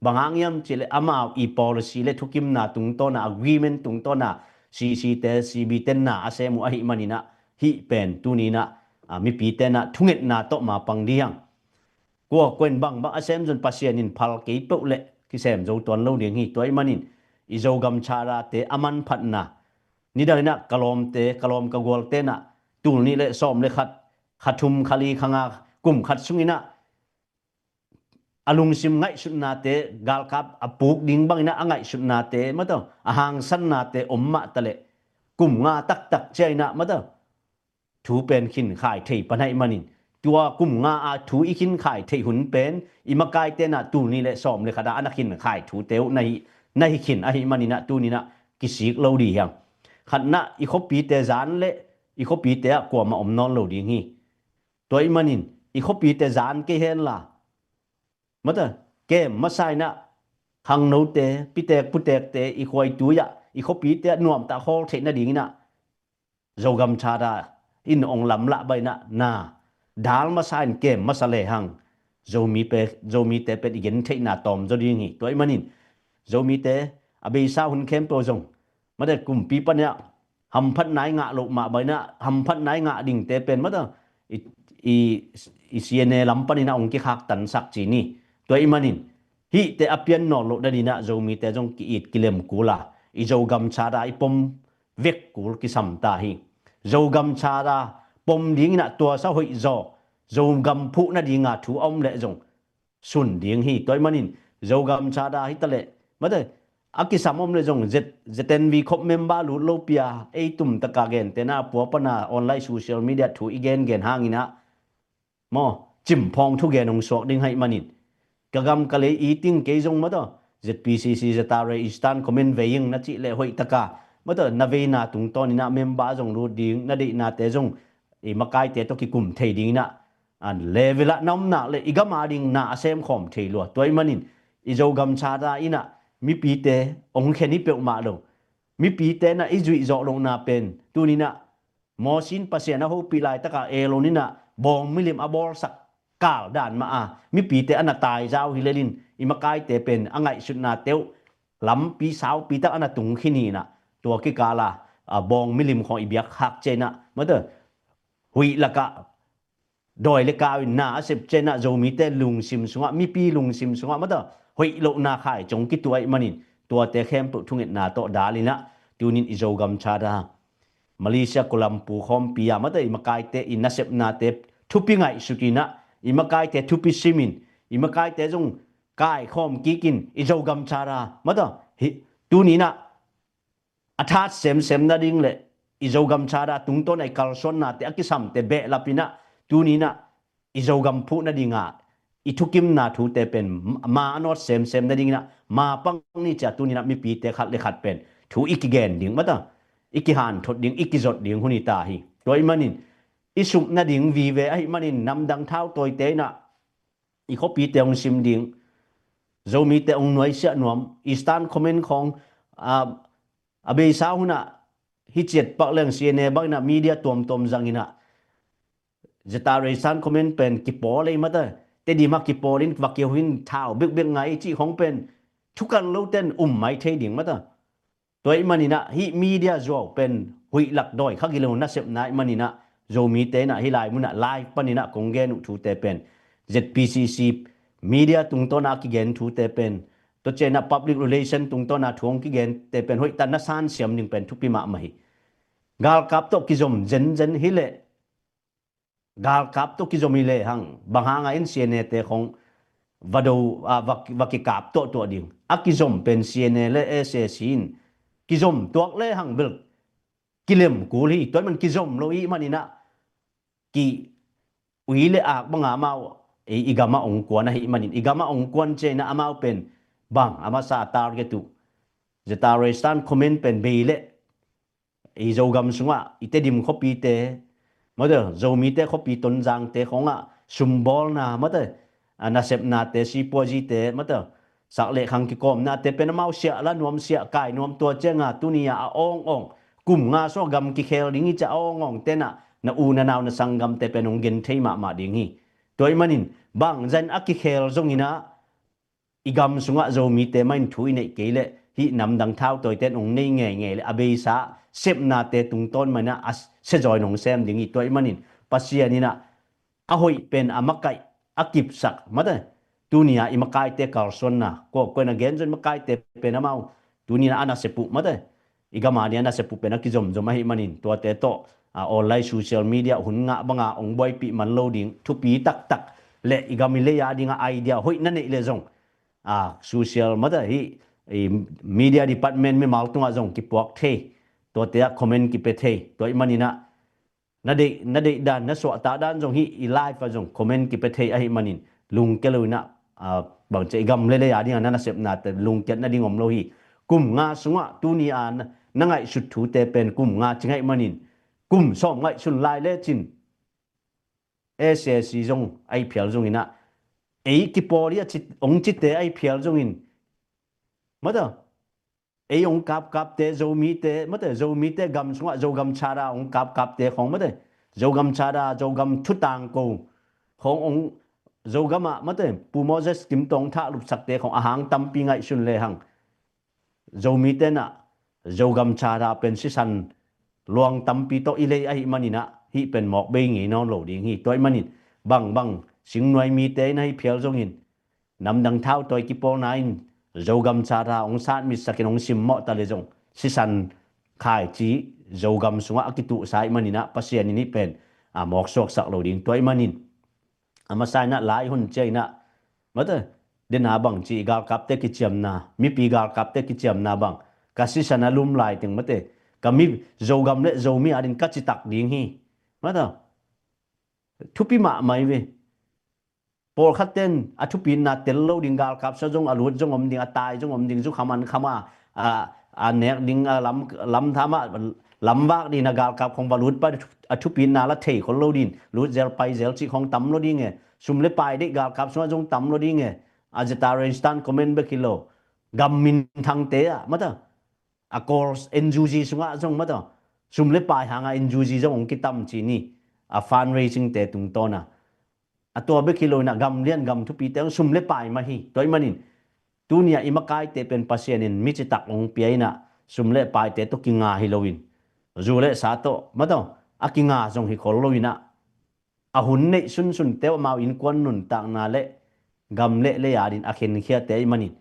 Bang hang hiam cih le amau i policy le thukimna tungtawn a agreement tungtawn a C C te C B te na a sem uh ahih man inah hih pen tuni inah mipite inah thungetna tawh mapang ding hi hang. Kua kua in bangbang a sem zong Pasian in phal kei peuh le kisem zo tuan lo ding hi. Tua ih manin i Zogam Charter te a manphatna nidang inah ka lawmte ka lawm ka gualte inah tul nih le sawm le khat kha thum kha li kha nga kum khat sung inah a lungsim ngaihsutnate galkap a puk ding bang inah a ngaihsutnate mataw a hangsannate om mah ta le kum nga taktak ciang inah mataw thu pen khinkhai thei pan ahih manin tua kum nga a thu i khinkhai theih hun pen i makaite inah tul nih le sawm le khat a a na khinkhai thute uh na hi na hi khin ahih man inah tuni inah kisik lo ding hi hang. Khatna i khuapite zan le i khuapite ah kuamah om nawn lo ding hi. Tua ih manin i khuapite zan kei henla mataw kem masa inah khangnote pitek putekte i khuaitui ah i khuapite ah nuamtah hawl theih nading inah Zogam Charter in ong lamlah bang inah na dal masa in kem masa lehang Zomi pe Zomite pen i gen theihna tawm zaw ding hi. Tua ih manin Zomite a beisa hun khempeuh zong mate kumpi pan inah hamphatna i ngah loh mah bang inah hamphatna i ngah dingte pen mataw i, i, i C N A lam pan inah ong kikhaktansak ci ni. Tua ih manin hihte a pian nawn loh dan inah Zomite zong ki-it kilem kul a i Zogam Charter i pom vek kul kisam ta hi. Zogam Charter pom ding inah tuasa hoih zaw Zogam phuh nadinga thu a om leh zong sun ding hi. Tua ih manin Zogam Charter hi ta leh mate a kisam om le zong Z, Z N V khop member lut lo pia ei tum taka gente na pua pana online social media thu i gengen hang inah maw cimphawng thugen hong suak ding ahih manin ka gam ka lei i ting kei zong mataw Z P C C Z R A Eastern Command vei ing na cih le hoih taka mataw na veina tungtawn inah member zong lut ding na deihnate zong i makaite tawh kikum thei ding inah an level ah na om nak le i gam ading na a semkhawm thei lua. Tua ih manin i Zogam Charter inah mipite ong khen hi peuhmah lo. Mipite inah i zuih zawh lohna pen tuni inah Mawsi in Pasian a hopih laitaka Aaron inah bawng milim a bawlsak kal dan mah a mipite a na taizau hi lelin i makaite pen a ngaihsutnate uh lampi saupi tak a na tung khin hi inah tua kikala bawng milim khawng i biak khak ciang inah mataw huih lakah dawi le kau in na a sep ciang inah Zomite lungsim sungah mipi lungsim sungah mataw hoih lohna khai cong kituah ih manin tuate khempeuh thungetna tawh dal inah tunin i Zogam Charter Malaysia Kuala Lumpur khawmpi ah mataw i makaite i nasepnate thupi ngaihsut inah i makaite thupi simin i makaite zong kaikhawm kikin i Zogam Charter mataw hi tuni inah a that semsem nading le i Zogam Charter tungtawn a i kalsuannate a kisamte behlap inah tuni inah i Zogam phuh nadinga i thukimna thute pen ma a nawt semsem nading inah ma pang ni cia tuni inah mipite khat le khat pen thu i kigen ding mataw i kihanthot ding i kizot ding hun hi ta hi. Tua ih manin i sup nading vive ahih manin namdang thautawite inah i khuapite hong sim ding Zomite hong nuaisiah nuam Eastern Command khawng a beisa hunah hi ciat pak leng C N A bang inah media tuamtuam zang inah Z R A Eastern Command pen kipawl ei mataw Tedim ah kipawl in va kihau in thau bekbek ngai cih khawng pen thukan loten um mai thei ding mataw. Tua ih man inah hih media zuau pen huih lak dawi kha gilo nasepna ih man inah Zomite inah hih lai munah live pan inah kong gen uh thute pen Z P C C media tungtawna a kigen thute pen, tua ciangin ah public relation tungtawna thu hong kigente pen hoihtak na sansiam ding pen thupi mahmah hi. Galkap tawh kizom zenzen hileh, galkap tawh kizom hi lehang, bang hanga in C N A te khong va do, a, va, va kikap tuahtuah ding. A kizom pen C N A le S A C in kizom tuak lehang bel kilem kul hi. Tua ahih man kizom lo ahih manin ah ki ui le ak banga amau i, i gamah ong kuan ahih manin, i gamah ong kuan ciangin ah amau pen bang a masa target uh, Zatara Stand Command pen bei leh i Zogam sungah i Tedim khuapite, mate, Zomite khuapi Tonzangte khongah sumbawlna, mate, a nasepnate, sipuazite, mate, sak le khang kikawmnate pen amau siah la nuam, siah kai nuam, tua cianga tuni-a a awngawng, kum nga sungah gam kikhel ding hi ci-a a awngawng tenah na u na nau na sanggamte pen hong gen thei mahmah ding hi. Tua ahih manin bangzah in a kikhel zongin ah i gam sungah Zomite mah in thu i neih kei leh hih namdang thautawite in hong nei ngeingei leh a beisa sepnate tungtawn mah in ah a siazaw in hong sem ding hi. Tua ahih manin Pasian in ah a hoih pen a makaih a kipsak, mate, tuni-a i makaite kalsuanna, kua, kua in a gen zong i makaite pen amau tuni-in ah a nasep uh, mate, i gam a ding a nasep uh pen a kizomzom ahih manin tuate tawh, a, online social media hun ngah banga ong buaipih man lo ding, thupi taktak le i gam i lei a dinga idea hoih na neih le zong, a, social, mate, hih, i, media department mimal tungah zong kipuak thei, tuate ah comment kipia thei. Tua ahih manin ah na deih, na deih dan, na suahtak dan zong hih i live ah zong comment kipia thei ahih manin lungkia lo in ah, a, bangci i gam le lei a dinga na nasepnate lungkiat nading om lo hi. Kum nga sungah tuni-a na, na ngaihsut thute pen kum nga ci ngaih manin kum sawm ngaihsun lai lecin S A C zong ahi phial zongin ah, ei kipawl hi a ci, ong cite ahi phial zongin, mate, ei ong kapkapte, Zomite, mate, Zomite gam sungah Zogam Charter ong kapkapte khong, mate, Zogam Charter, Zogam thutangko khong ong, Zogam ah, mate, Pu Moses Kim tawh ong thahlupsakte khong a hang tampi ngaihsun lehang Zomite in ah Zogam Charter pen sisan luang tampi tawh i lei ahih manin ah hih pen mawk bei ngei nawn lo ding hi. Tua ahih manin bangbang singnuai mite in ahi phial zongin namdang thautawi kipawlna in Zogam Charter hong satmitsakin hong simmawh ta le zong sisan khaici Zogam sungah a kituhsa ahih manin ah Pasian in hih pen, a, mawk suaksak lo ding. Tua ahih manin a masa in ah lai hun ciang in ah, mate, dena bangci i galkapte kiciamna, mipi galkapte kiciamna bang ka sisan a lum lai teng, mate, ka mi Zogam le Zomi a ding ka citak ding hi. Mate, thupi mahmah hi ve. Pawlkhatte in a thupitna tel lo ding, galkap sungah zong a lut zong om ding, a tai zong om ding, zukham ankham a, a, a nek ding, a lam, lamtham ah lamvak ding a galkap khong va lut pai a thupitna la thei khol lo ding, lut zel pai zel cih khong tam lo ding e. Sum le pai deih galkap sungah zong tam lo ding e. A Zatara Stand Command bek hi lo, gam minthangte ah, mate, a Kawl N U G sungah zong, mate, sum le pai hanga N U G zong hong kitam ci ni, a fundraising te tungtawn a. A tua bek hi lo in ah gam lian gam thupite hong sum le pai mah hi. Tua ahih manin tuni-ah i makaite pen Pasian in mi citak hong pia in ah sum le paite tawh kinga hi lo in, zu le sa tawh, mate, a kinga zong hi khol lo in ah, a hun neih sunsunte uh amau innkuan nuntakna le gam le lei a ding a khenkhiate ahih manin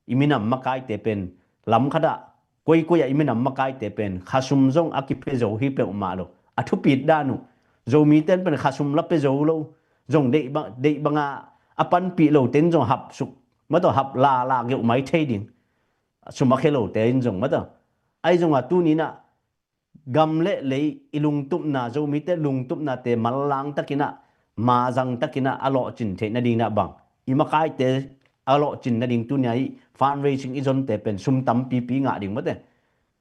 i minam makaite pen lam khatah, koikoi ah i minam makaite pen khasum zong a kipia zo hi peuhmah lo. A thupit dan uh, Zomite in pen khasum la pia zo lo, zong deih bang, deih banga a panpih lote in zong hap suk, mate, hap lala geuh mai thei ding, sum a khia lote in zong, mate. Ahi zongah tuni in ah gam le lei i lungtupna, Zomite lungtupnate manlang takin ah, mazang takin ah a lawhcin theih nading in ah bang, i makaite a lawhcin nading tuni-ah i fundraising i zonte pen sum tampipi ngah ding, mate.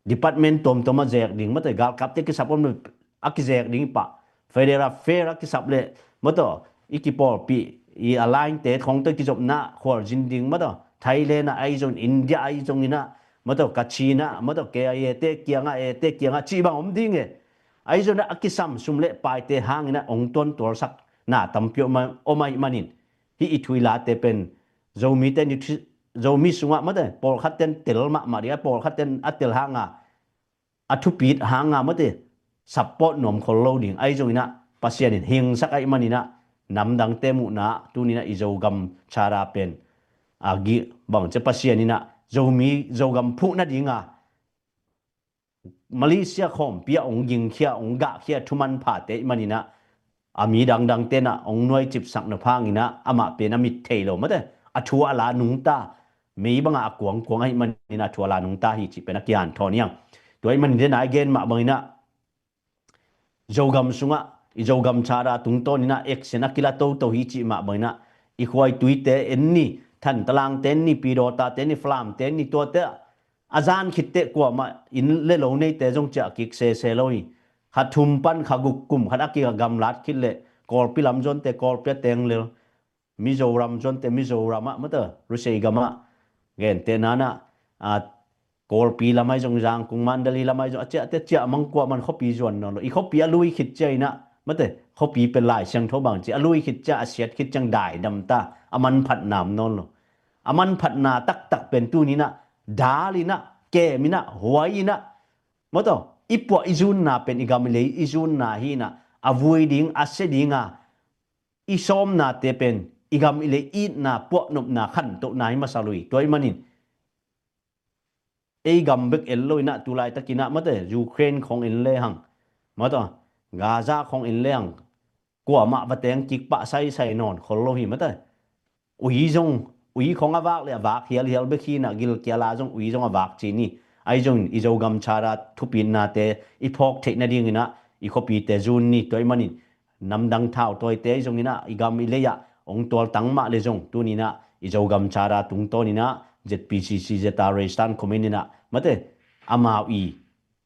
Department tuamtuam a zek ding, mate, galkapte kisap om lo a kizek ding hi pah. Federal Fair a kisap le, mate, i kipawlpih, i alliance te khong tawh i kizopna khualzin ding, mate. Thailand ah ahi zong, India ahi zongin ah, mate, Kachin ah, mate, K I A te kiangah, A te kiangah cih bang om ding e. Ahi zong a kisam sum le paite hangin ah hong tuantualsakna tampi om a, om ahih manin hih i thuilate pen Zomite in i thu, Zomi sungah, mate, pawlkhatte in tel mahmah ding a, pawlkhatte in a tel hanga, a thupit hanga, mate, support nuam khol lo ding. Ahi zongin ah Pasian in hingsak ahih manin ah namdangte muhna tuninah i Zogam charter pen a gih bang cia Pasian inah Zomi Zogam phuh nadinga Malaysia khawmpi ah hong gingkhia, hong gahkhia thuman phate ih maninah a mi dangdang tenah hong nuaicipsak na phanginah amah pen a mit thei lo mate, a thu a la nungta, mei bangah a kuangkuang ahih maninah a thu a la nungta hi cih pen a kian thawn hiang. Tua ih manin denah a gen mah banginah Zogam sungah i Zogam charter tungtawninah action a kila toto hi cih mah banginah i khuaituite en ni, Thantalangte en ni, Pidawtate en ni, Falamte en ni, tuate a zan khitteh kuamah inn le lo neite zong ciah kik sese lo hi. Kha thum pan kha guk kum khat a kik a gamlat khit leh Kawlpi lam zonte Kawlpi a teng lel, Mizoram zonte Mizoram ah mate, Rusei gamah gente nanah a Kawlpi lamah zong, Zangkung Mandalay lamah zong a ciahte ciah mang kuaman khuapi zuan nawn lo. I khuapi a lui khit ciah inah mate, khuapi pen Lai Siangtho bang ci a lui khit ciah a siat khit ciang daidamta a manphatna om nawn lo. A manphatna taktak pen tuninah dal inah, kem inah, huai inah mate, i puah i zunna pen i gam i lei i zunna hi inah a vui ding a sia dinga i sawmnate pen i gam i lei itna, puahnopna, khantohna hi masa lui. Tua ih manin ei gam bek en lo inah tulaitakinah mate, Ukraine khawng en lehang mate, Gaza khawng en lehang kuamah va teng kik pah saisai nawn khol lo hi mate. Ui zong, ui khawng a vak le a vak hialhial bek hinah gilkial a zong ui zong a vak ci ni. Ahi zongin i Zogam charter thupitnate i phawk theih nadinginah i khuapite zun ni. Tua ih manin namdang thautawite ahi zonginah i gam i lei ah hong tualtang mah le zong tuninah i Zogam charter tungtawninah Z P C C, Zeta Resistance Command inah mate, amau i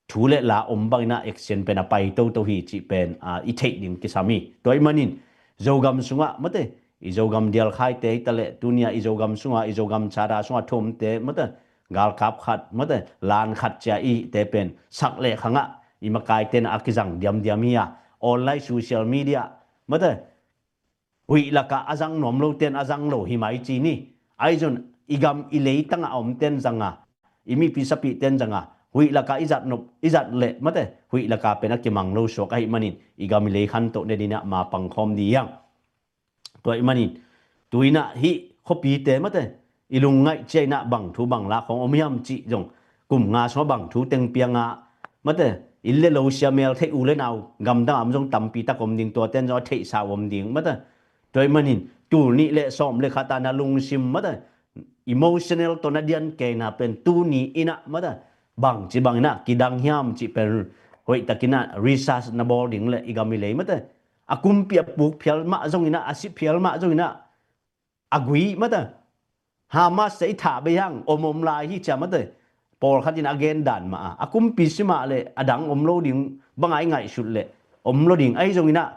thu le la om banginah action pen a pai toto hi cih pen a i theih ding kisam hi. Tua ih manin Zogam sungah mate, i Zogam dialkhaite hi taleh tunia i Zogam sungah, i Zogam charter sungah thu omte mate, galkap khat mate, lan khat cia ihte pen sak le khangah i makaite na a kizang diamdiam hi a, online social media mate, huih lakah a zang nuam lo ten a zang lo hi mai ci ni. Ahi zong i gam i lei tangah a om ten zanga, i mipi sapih ten zanga huih lakah i zat nop i zat leh mate, huih lakah pen a kimang lo suak ahih manin i gam i lei khantoh ne dinah ma pangkhawm di hiang. Tua ih manin tuinah hih khuapite mate, i lungngaih ciainah bang thu bang la khawng om hiam cih zong kum nga sungah bang thu teng pianga mate, inn le lo sia mel theih u le nau gamdang am zong tampi tak om ding, tuaten zong a theihsa om ding mate. Tua ih manin tul nih le sawm le khat a na lungsim mate, emotional tawh na dian keina pen tuni inah mate, bangci banginah kidang hiam cih pen hoihtakinah research na bawl ding le i gam i lei mate, a kumpi a puk phial mah zonginah, a si phial mah zonginah a gui mate, Hamas te i thah bei hang om om lai hi cia mate, pawlkhat in a gen dan mah a, a kumpi si mah le a dang om lo ding banga i ngaihsut le om lo ding ahi zonginah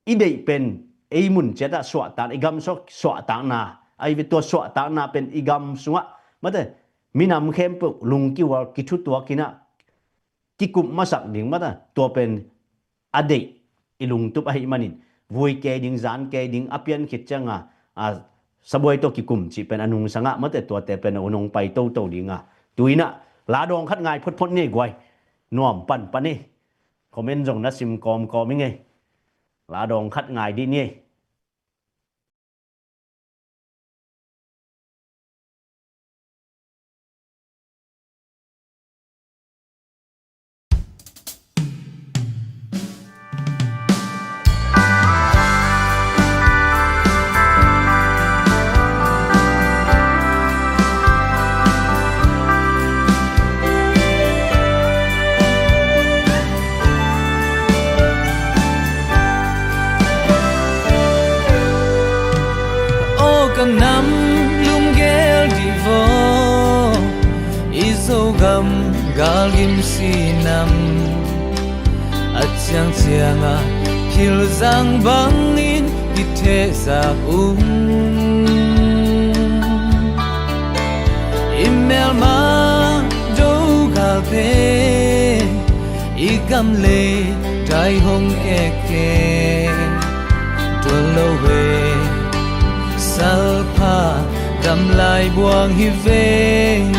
i deih pen ei mun ciatah suahtak, i gam suah, suahtakna ahi ve, tua suahtakna pen i gam sungah mate, minam khempeuh lungkiual kithutuakinah kikup masak ding mate, tua pen a deih i lungtup ahih manin vui kei ding, zan kei ding, a pian khit cianga a sabuai tawh kikum cih pen a nungsangah mate, tuate pen a unong pai toto dinga. Tuinah la dawng khat ngai photphot ni guai, nuam panpan ni. Comment zong na sim kawmkawm i ngei. La dawng khat ngai dih ni. Aw ka nam lunggel dih vaw, i Zogam galgim sinam a ciangciangah philzang bangin i thehzak um. I melma do galte i gam le dai hong kekke. Tuan lo ve salpha dam lai buang hi veng.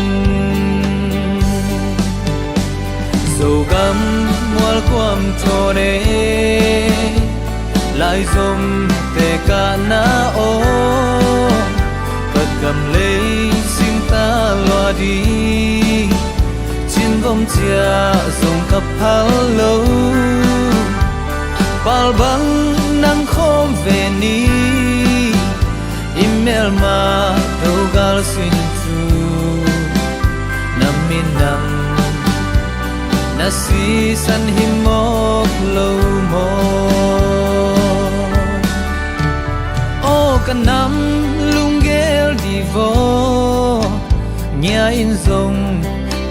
Zogam mual kuam thawn e, Laizom te ka na aw, ka gam lei singta lua ding, cinvom ciah zong ka phal lo. Palbang nang khawm ve ni, i melma dogal sin cu, na minam na sisan hi mawk lo maw? Aw ka nam lunggel divo, ngia in zong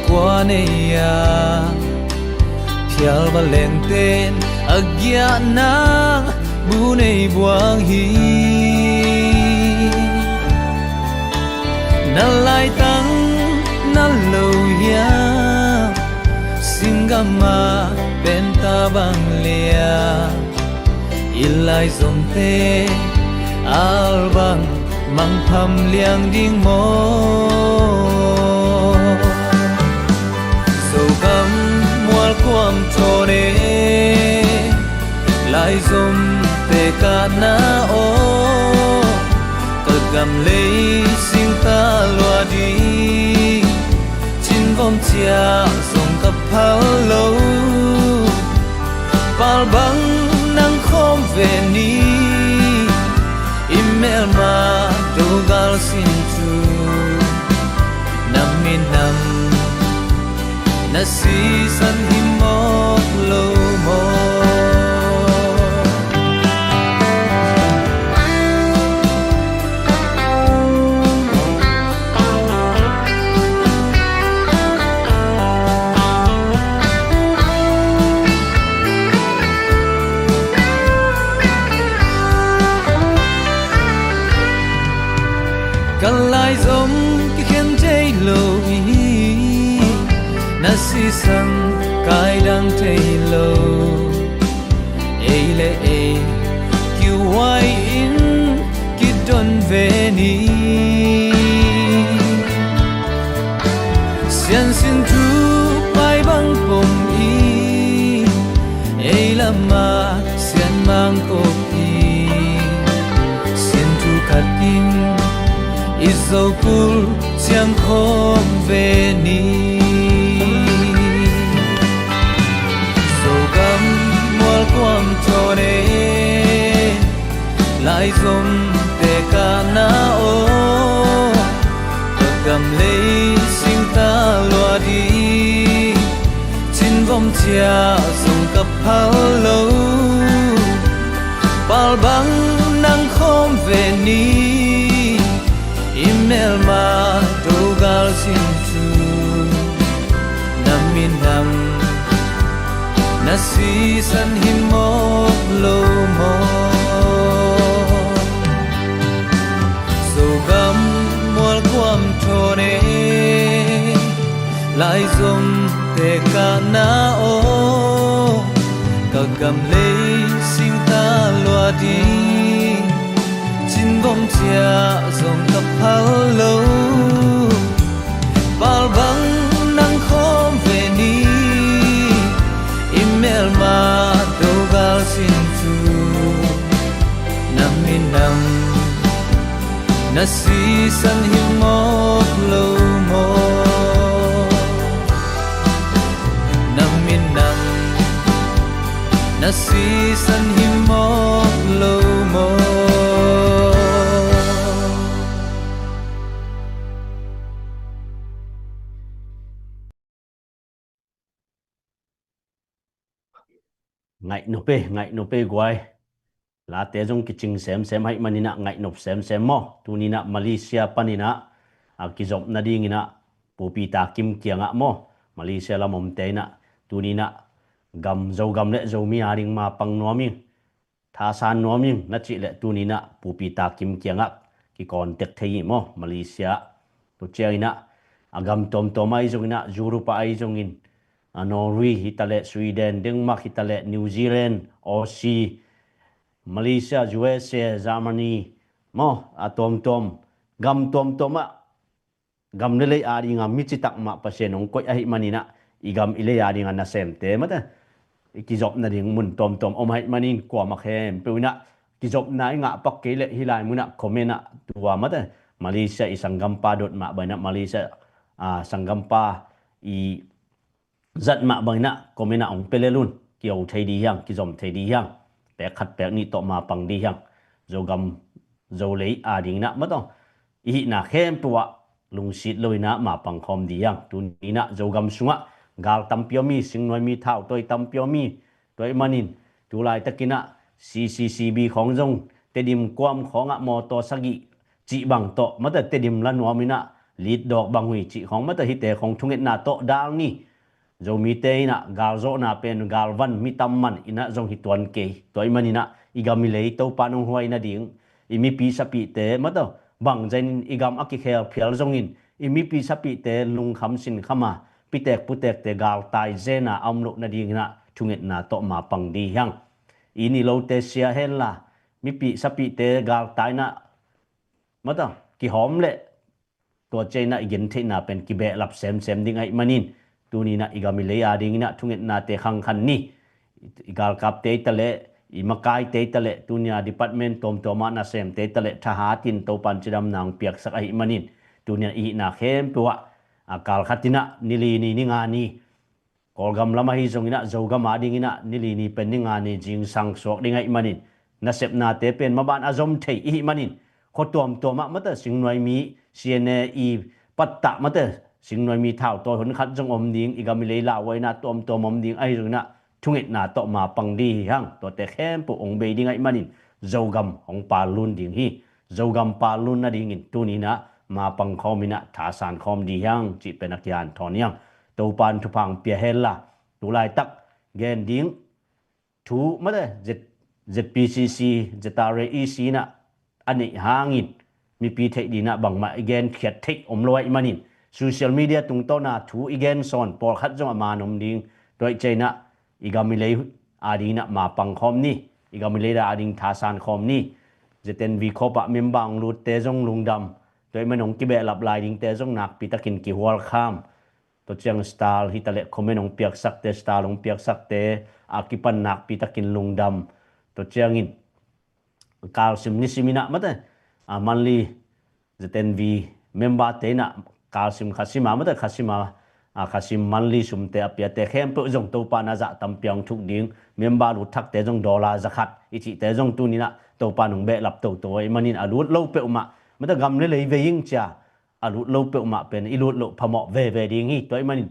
kua nei a, phial va lengten a giahna bu nei buang hi. Na laitang na lo hiam, singgam a penta bang lia, i laizomte albang mangpham liang ding maw? Zogam mual kuam thawn e, laizom te ka na aw, ka gam lei singta lua ding, cinvom ciah zong ka phal lo. Palbang nang khawm ve ni, i melma dogal sin cu, na minam na sisan hi mawk lo maw? Ka laizom kikhen thei lo hi, na sisan kaidang thei lo. Ei le ei kiuai in kidon ve ni. Siansin thu pai bang pom i, ei lama sian mang kop i, sin thu khat in i zokul ciang khawm ve ni. Zogam mual kuam thawn e, laizom te ka na aw, ka gam lei singta lua ding, cinvom ciah zong ka phal lo. Palbang nang khawm ve ni, i melma dogal sin cu, na minam na sisan hi mawk lo maw? Zogam mual kuam thawn e, laizom te ka na aw, ka gam lei singta lua ding, cinvom ciah zong ka phal lo. Palbang nang khawm ve ni, i melma dogal sin cu, na minam na sisan hi mawk lo maw? Na minam na sisan hi mawk lo maw? Ngaih nop e, ngaih nop e guai. Late zong kicing semsem ahih maninah ngaih nop semsem maw? Tuninah Malaysia paninah a kizop nadinginah Pu Peter Kim kiangah maw, Malaysia lam omte inah tuninah gam, Zogam le Zomi ading mapang nuam ing, thasan nuam ing na cih leh tuninah Pu Peter Kim kiangah kikontek thei hi maw, Malaysia. Tua cianginah a gam tuamtuam ahi zonginah, Europe ahi zongin, a Norway hitaleh, Sweden, Denmark hitaleh, New Zealand, Aussie, Malaysia, U S A, Germany maw, a tuamtuam, gam tuamtuamah, gam le lei adinga mi citak mah Pasian hong koih ahih maninah i gam i lei adinga nasemte mate kizopna ding mun tuamtuam om ahih manin kuamah khempeuh inah kizopna i ngahpak kei leh hih lai munah comment ah tua mate Malaysia i sanggampa dot mah bang inah Malaysia sanggampa i zat mah bang inah comment ah hong pia lel un. Kiho thei di hiang, kizom thei di hiang. Pek khat pek nih tawh mapang di hiang. Zogam Zolei ading inah mataw i hihna khempeuh ah lungsit lo inah mapang khawm di hiang. Tuni inah Zogam sungah gal tampi om hi, singnuai mi thautawi tampi om hi. Tua ahih manin tu laitak inah C C C B khawng zong Tedim kuam khawngah mawtaw sagih cih bang tawh mate Tedim la nuam inah lit dawk bang uh hi cih khawng mate hihte khawng thungetna tawh dal ni. Zomite inah galzawhna pen galvan mi tam man inah zong hi tuan kei. Tua ahih man inah i gam i lei Topa nong huai nading i mipi sapihte mataw bangzah in i gam a kikhel phial zongin i mipi sapihte lungkham sinkham a pitek putekte galtai zena a om loh nading inah thungetna tawh mapang di hiang. I nilote sia henla mipi sapihte galtai inah mataw kihawm leh tua ciang inah i gentheihna pen kibehlap semsem ding ahih manin tuni inah i gam i lei ading inah thungetnate khangkhan ni. I galkapte i taleh i makaite i taleh tuni a department tuamtuam ah nasemte i taleh thahat in Topan cidamna hong piaksak ahih manin tuni a i hihna khempeuh ah a kal khat inah ni li ni ni nga ni Kawlgam lam ahi zong inah Zogam ading inah ni li ni pen ni nga ni zingsang suak ding ahih manin nasepnate pen maban a zom thei i hih manin khua tuamtuam ah mate singnuai mi C N A i pattah mate singnuai mi thautawi hun khat zong om ding i gam i lei lauhuai inah tuamtuam om ding ahi zong inah thungetna tawh mapang di hi hang. Tuate khempeuh hong bei ding ahih manin Zogam hong pal lun ding hi. Zogam pal lun nadingin tuni inah mapang khawm inah thasan khawm di hiang cih pen a kian thawn hiang. Topan thupha hong pia henla tu laitak gen ding thu mate Z- ZPCC, ZRA EC inah a neih hangin mipi theih dinah bangmah i genkhiat theih om lo ahih manin social media tungtawna thu i gen sawn pawlkhat zong a man om ding. Tua ahih ciang inah i gam i lei ading inah mapang khawm ni. I gam i lei ading thasan khawm ni. ZNV khawpah member hong lutte zong lungdam. Tua ahih man hong kibehlap lai dingte zong nakpitakin kihualkham. Tua ciang star hi taleh comment hong piaksakte, star hong piaksakte a kipan nakpitakin lungdam. Tua ciangin kalsim nisim inah mate a monthly ZNV member te inah kalsim khasim a mate khasim a a khasim monthly sumte a piate khempeuh zong Topa na zah tampi hong thuk ding. Member lut thakte zong dollar zakhat i cihte zong tuni inah Topa nong behlap toto ahih manin a lut lo peuhmah mate gam le lei vei ing cia a lut lo peuhmah pen i lut loh phamawh veve ding hi. Tua ahih manin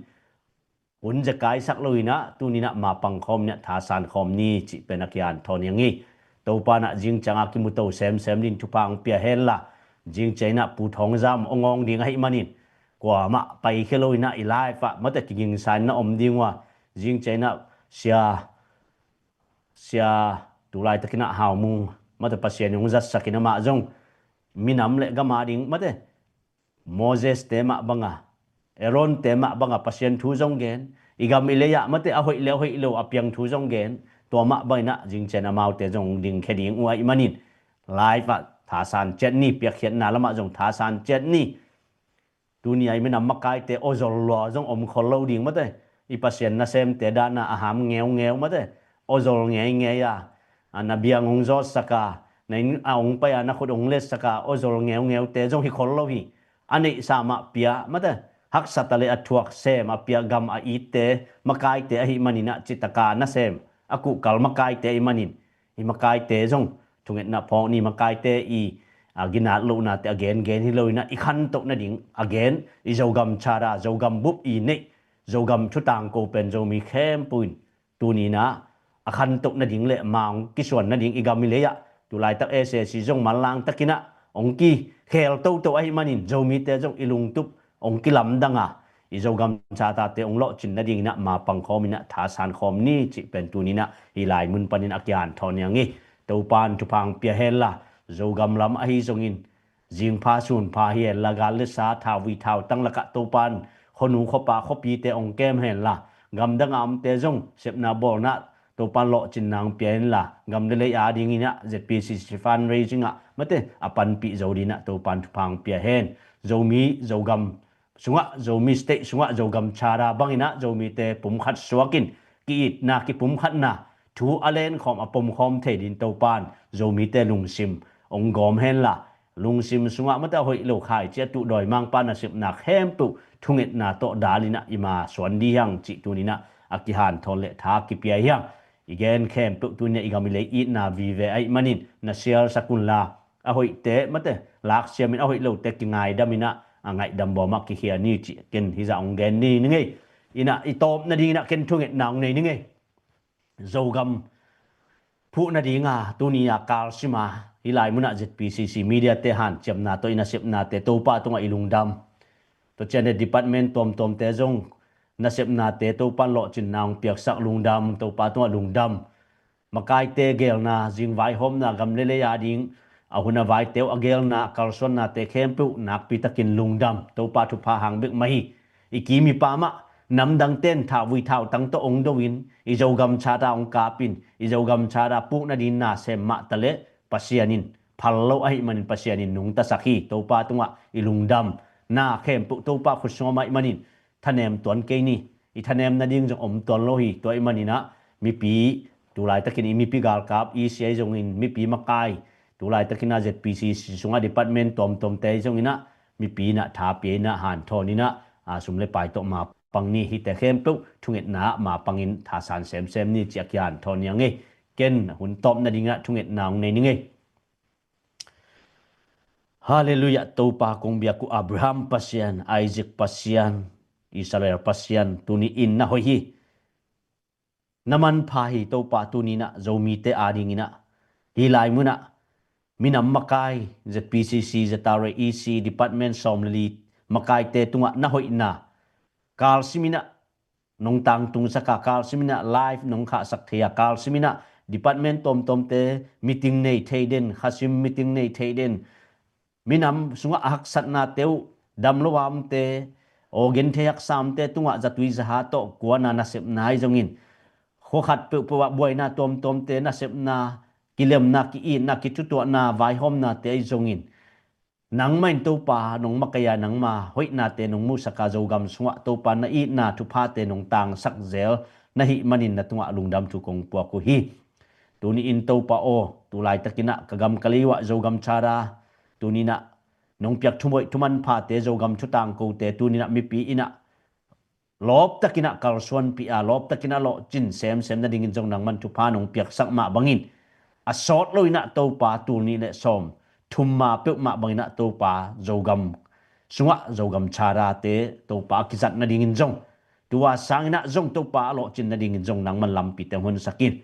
hun zekaisak lo inah tuni inah mapang khawm inah thasan khawm ni cih pen a kian thawn hiang hi. Topa inah zingciang a kimuto semsem ding thupha hong pia henla zingciang inah Pu Thawng Zam hong awng ding ahih manin kuamah paikhia lo inah i live ah mate kigingsa in na om ding uh a zingciang inah sia sia tu laitak inah Hau Mung mate Pasian in hong zatsak in amah zong minam le gam ading mate Moses te mah banga Aaron te mah banga Pasian thu zong gen i gam i lei ah mate a hoih le a hoih lo a piang thu zong gen tua mah bang inah zingciang amaute zong dingkhia ding uh ahih manin live ah thasan ciat ni. Piakkhiatna lamah zong thasan ciat ni. Tuni a i minam makaite awzol lua zong om khol lo ding mate i Pasian nasemte dana a ham ngeungeu mate awzol ngeingei a a na biang hong zawtsak a na inn a hong pai a na khut hong letsak a awzol ngeungeute zong hi khol lo hi. A neihsa mah pia mate haksa ta le a thuak sem a pia gam a itte makaite ahih man inah citaka nasem a kuhkal makaite ahih manin i makaite zong thungetna phawk ni. Makaite i a ginat lohnate a gengen hi lo inah i khantoh nading a gen i Zogam chada Zogam bup i neih Zogam thutangko pen Zomi khempeuh in tuni inah a khantoh nading le ma hong kisuan nading i gam i lei ah tu laitak SAC zong manlang takin ah hong kikhel toto ahih manin Zomite zong i lungtup hong kilamdang a i Zogam chatate hong lawhcin nading inah mapang khawm inah thasan khawm ni cih pen tuni inah hih lai mun panin a kian thawn hiang hi. Topan thupha hong pia henla Zogam lam ahi zongin zingpha sunpha hi henla gal le sa thauvui thautang lakah Topan khuanu khuapa khuapite hong kem henla gamdang a omte zong sepna bawlna Topan lawhcinna hong pia henla gam le lei ading inah ZPCC fundraising ah mate a panpih zo dinah Topan thupha hong pia hen. Zomi Zogam sungah Zomi state sungah Zogam chada bang inah Zomite pumkhat suakin ki-itna, kipumkhatna thu a lenkhawm, a pomkhawm thei ding Topan Zomite lungsim ong gawm henla, lungsim sungah mate a hoih lo khaici a tuh dawimangpa nasepna khempeuh thungetna tawh dalinah ima suan di hiang cih tuninah a kihanthawn le tha kipia hiang. I gen khempeuh tuninah i gam i lei itna vive ahih manin na sialsak unla, a hoihte mate laksiamin, a hoih lote kingaidaminah a ngaihdam bawmah kikhia ni cih ken hizah ong gen ni ngei. Inah i tawp nadinginah ken thungetna ong nei ni ngei. Zogam phuh nadinga tuni a kalsima hih lai munah Z P C C mediate hanciamna tawh i nasepnate Topa tungah i lungdam. Tua ciangin department tuamtuamte zong nasepnate Topan lawhcinna ong piaksak, lungdam, Topa tungah lungdam. Makaite geelna, zingvaihawmna, gam le lei a ding a hun a vaite uh a geelna, a kalsuannate khempeuh nakpitakin lungdam, Topa thupha hang bek mah hi. I kim i pam ah namdangten thauvui thautang tawh ong do-in, i Zogam Charter ong kapin, i Zogam Charter phuh nading na sem mah taleh Pasian in phal lo ahih manin Pasian in nungtasak hi. Topa tungah i lungdam. Na khempeuh Topa khut sungah mah ahih manin thanem tuan kei ni. I thanem nading zong om tuan lo hi. Tua ahih maninah mipi, tulaitakin i mipi galkap, E C I zongin mipi makai, tulaitakinah Z P C C sungah department tuamtuamte zonginah mipi inah tha pia inah hanthawn inah a sum le pai tawh mapang ni. Hihte khempeuh thungetna ah mapangin thasan semsem ni ci-a kihanthawn ni a ngei. Ken hun tawp nadingah thungetna ong nei ni ngei. Halleluiah. Topa kong biak uh Abraham Pasian, Isaac Pasian, Israel Pasian, tuni in na hoih hi. Na manpha hi Topa, tuninah Zomite a dinginah hih lai munah minam makai, Z P C C, Z R A, E C, department sawm le li makaite tungah na hoihna kalsiminah nong tangtungsak a, kalsiminah live nong khahsak thei a, kalsiminah department tuamtuamte meeting nei thei den, khasim meeting nei thei den, minam sungah a haksatnate uh dam lo a omte, aw genthei haksa omte tungah zatui zaha tawh kuana nasepna ahi zongin, khua khat peuhpeuh ah buaina tuamtuamte nasepna, kilemna, ki-itna, kithutuahna, vaihawmnate ahi zongin, nangmah in Topa nong makaih a, nangma hoihnate nong muhsak a, Zogam sungah Topa na itna thuphate nong tangsak zel na hih manin na tungah lungdam thu kong puak uh hi. Tuni in Topa aw, tulaitakinah ka gam ka lei uh ah Zogam Charter tuninah nong piak thumoih thumanphate, Zogam thutangkote tuninah mipi inah lawptakinah kalsuanpih a, lawptakinah lawhcin semsem nadingin zong nangman thupha nong piaksak mah bangin, a sawt loinah Topa tul nih le sawm thum ma peuhmah banginah Topa Zogam sungah Zogam Charter-te Topa a kizat nadingin zong, tua sanginah zong Topa a lawhcin nadingin zong nangman lampite hong honsak in.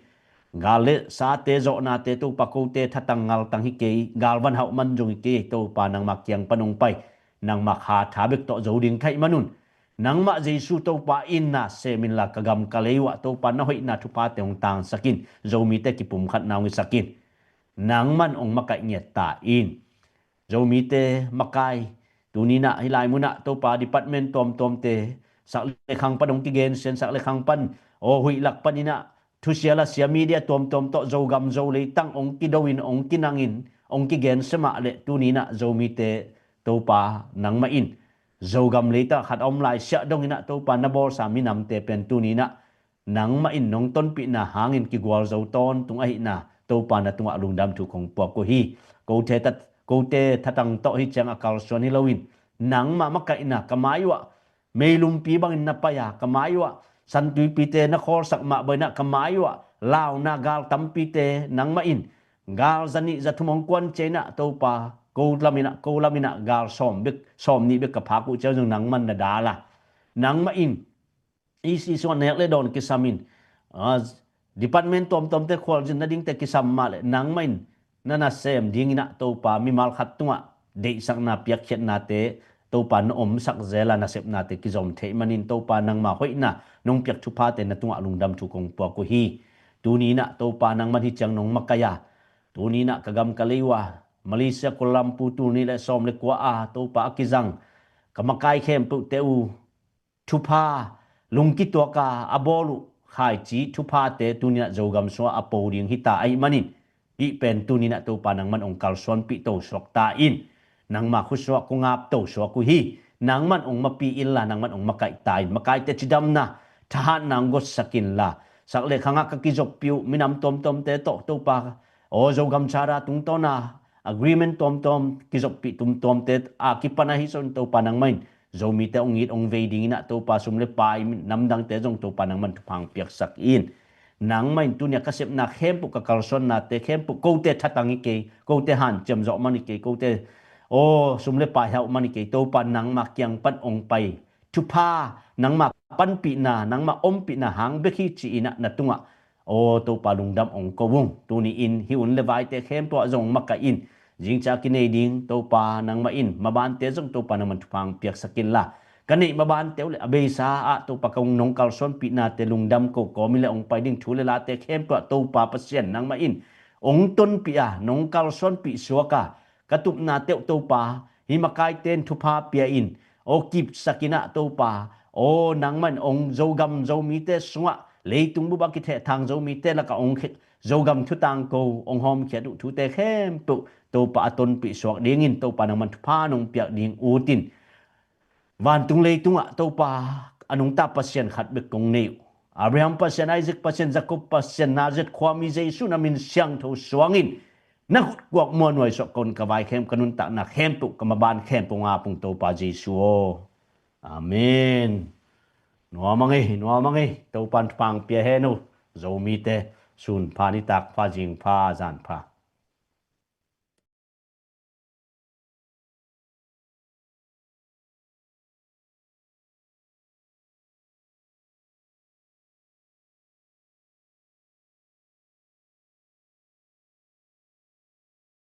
Gal le sate zawhnate Topa, kote thatang ngaltang hi kei, galvan hauh man zong hi kei, Topa nangma kiang pan hong pai, nangma kha tha bek tawh zo ding ka hih manun, nangmah Jesu Topa in na sem inla, ka gam ka lei uh ah Topa na hoihna thuphate hong tangsak in, Zomite kipumkhatna hong hisak in. Nangman hong makaih ngiat ta in. Zomite makai, tuninah hih lai munah Topa department tuamtuamte, sak le khang pan hong kigensian, sak le khang pan, aw huih lak paninah thusia lasia media tuamtuam tawh Zogam Zo leitang hong kido in, hong kinangin, hong kigensia mah le tuninah Zomite Topa nangmah in Zogam leitang khat a om lai siah donginah Topa na bawlsa minamte pen tuninah nangmah in nong tonpihna hangin kigual zo tawntung ahihna Topa na tungah lungdam thu kong puak uh hi. Kote that, kote thatang tawh hih ciang a kalsuan hi loin, nangmah makaihna ka mai uh ah meilumpi bangin na pai a, ka mai uh ah santuipite na khawlsak mah banginah ka mai uh ah launa gal tampite nangmah in gal zanih zathum hong kuan cianginah Topa ko laminah, ko laminah gal sawm bek, sawm nih bek ka phak uh ciang zong nangman na dal a, nangmah in E C sungah nek le dawn kisam in, ah, department tuamtuamte khualzin nadingte kisam mah le nangmah in na nasem dinginah Topa mimal khat tungah deihsakna piakkhiatnate Topa na omsak zel a, nasepnate kizom theih manin Topa nangma hoihna nong piak thuphate na tungah lungdam thu kong puak uh hi. Tuninah Topa nangman hih ciang nong makaih a, tuninah ka gam ka lei uh ah Malaysia Kuala Lumpur tul nih le sawm le kua a Topa a kizang ka makai khempeuhte uh thupha lungkituak a a bawl uh khaici thuphate tuninah Zogam sungah a po ding hita ahih manin, hih pen tuninah Topa nangman hong kalsuanpih to suak ta in. Nangma khut sungah kong ap to suak uh hi. Nangman hong mapi inla, nangman hong makaih ta in. Makaite cidamna, thahatna hong gotsak inla, sak le khangah ka kizoppih uh minam tuamtuamte tawh Topa, aw Zogam Charter tungtawna agreement tuamtuam kizoppih tumtuamte a kipan ahi zongin Topa nangmah in Zomite hong it hong vei dingin ah Topa sum le pai namdangte zong Topa nangmah in thupha hong piaksak in. Nangmah in tuni-a ka sepna khempeuh ka kalsuannate khempeuh kote thatang hi kei, kote hanciam zawh man hi kei, kote aw sum le pai hauh man hi kei, Topa nangmah kiang pan hong pai thupha, nangmah panpihna, nangmah ompihna hang bek hi ci-in ah na tungah aw Topa lungdam hong ko ung. Tuni-in hih hun le vaite khempeuh ah zong makaih in. Zingciang a kinei ding Topa nangmah in mabante zong Topa nangmah in thupha hong piaksak inla, ka neih mabante uh le a beisa ah Topa ka hong nong kalsuanpihnate lungdam ko kawm hi le hong pai ding thu le late khempeuh ah Topa Pasian nangmah in hong tonpih a nong kalsuanpih suak a ka tupnate uh Topa hih makaite in thupha pia in, aw kipsak in ah Topa, aw nangmah in hong Zogam Zomite sungah leitung bup ah kithehthang Zomite lakah hong khe-, Zogam thutang ko hong hawmkhiat uh thute khempeuh Topa a tonpih suak dingin Topa nangmah in thupha nong piak ding ut in. Vantung leitungah Topa a nungta Pasian khat bek kong nei uh, Abraham Pasian, Isaac Pasian, Jacob Pasian, Nazareth khuami Jesu na min siangtho suangin na khutkuak muanhuai suah kon ka vaikhem ka nuntakna khempeuh ka maban khempeuh ngap ung Topa Jesu aw. Amen. Nuam a ngei, nuam a ngei. Topa in thupha hong pia hen uh. Zomite sun pha, nitak pha, zing pha, zan pha.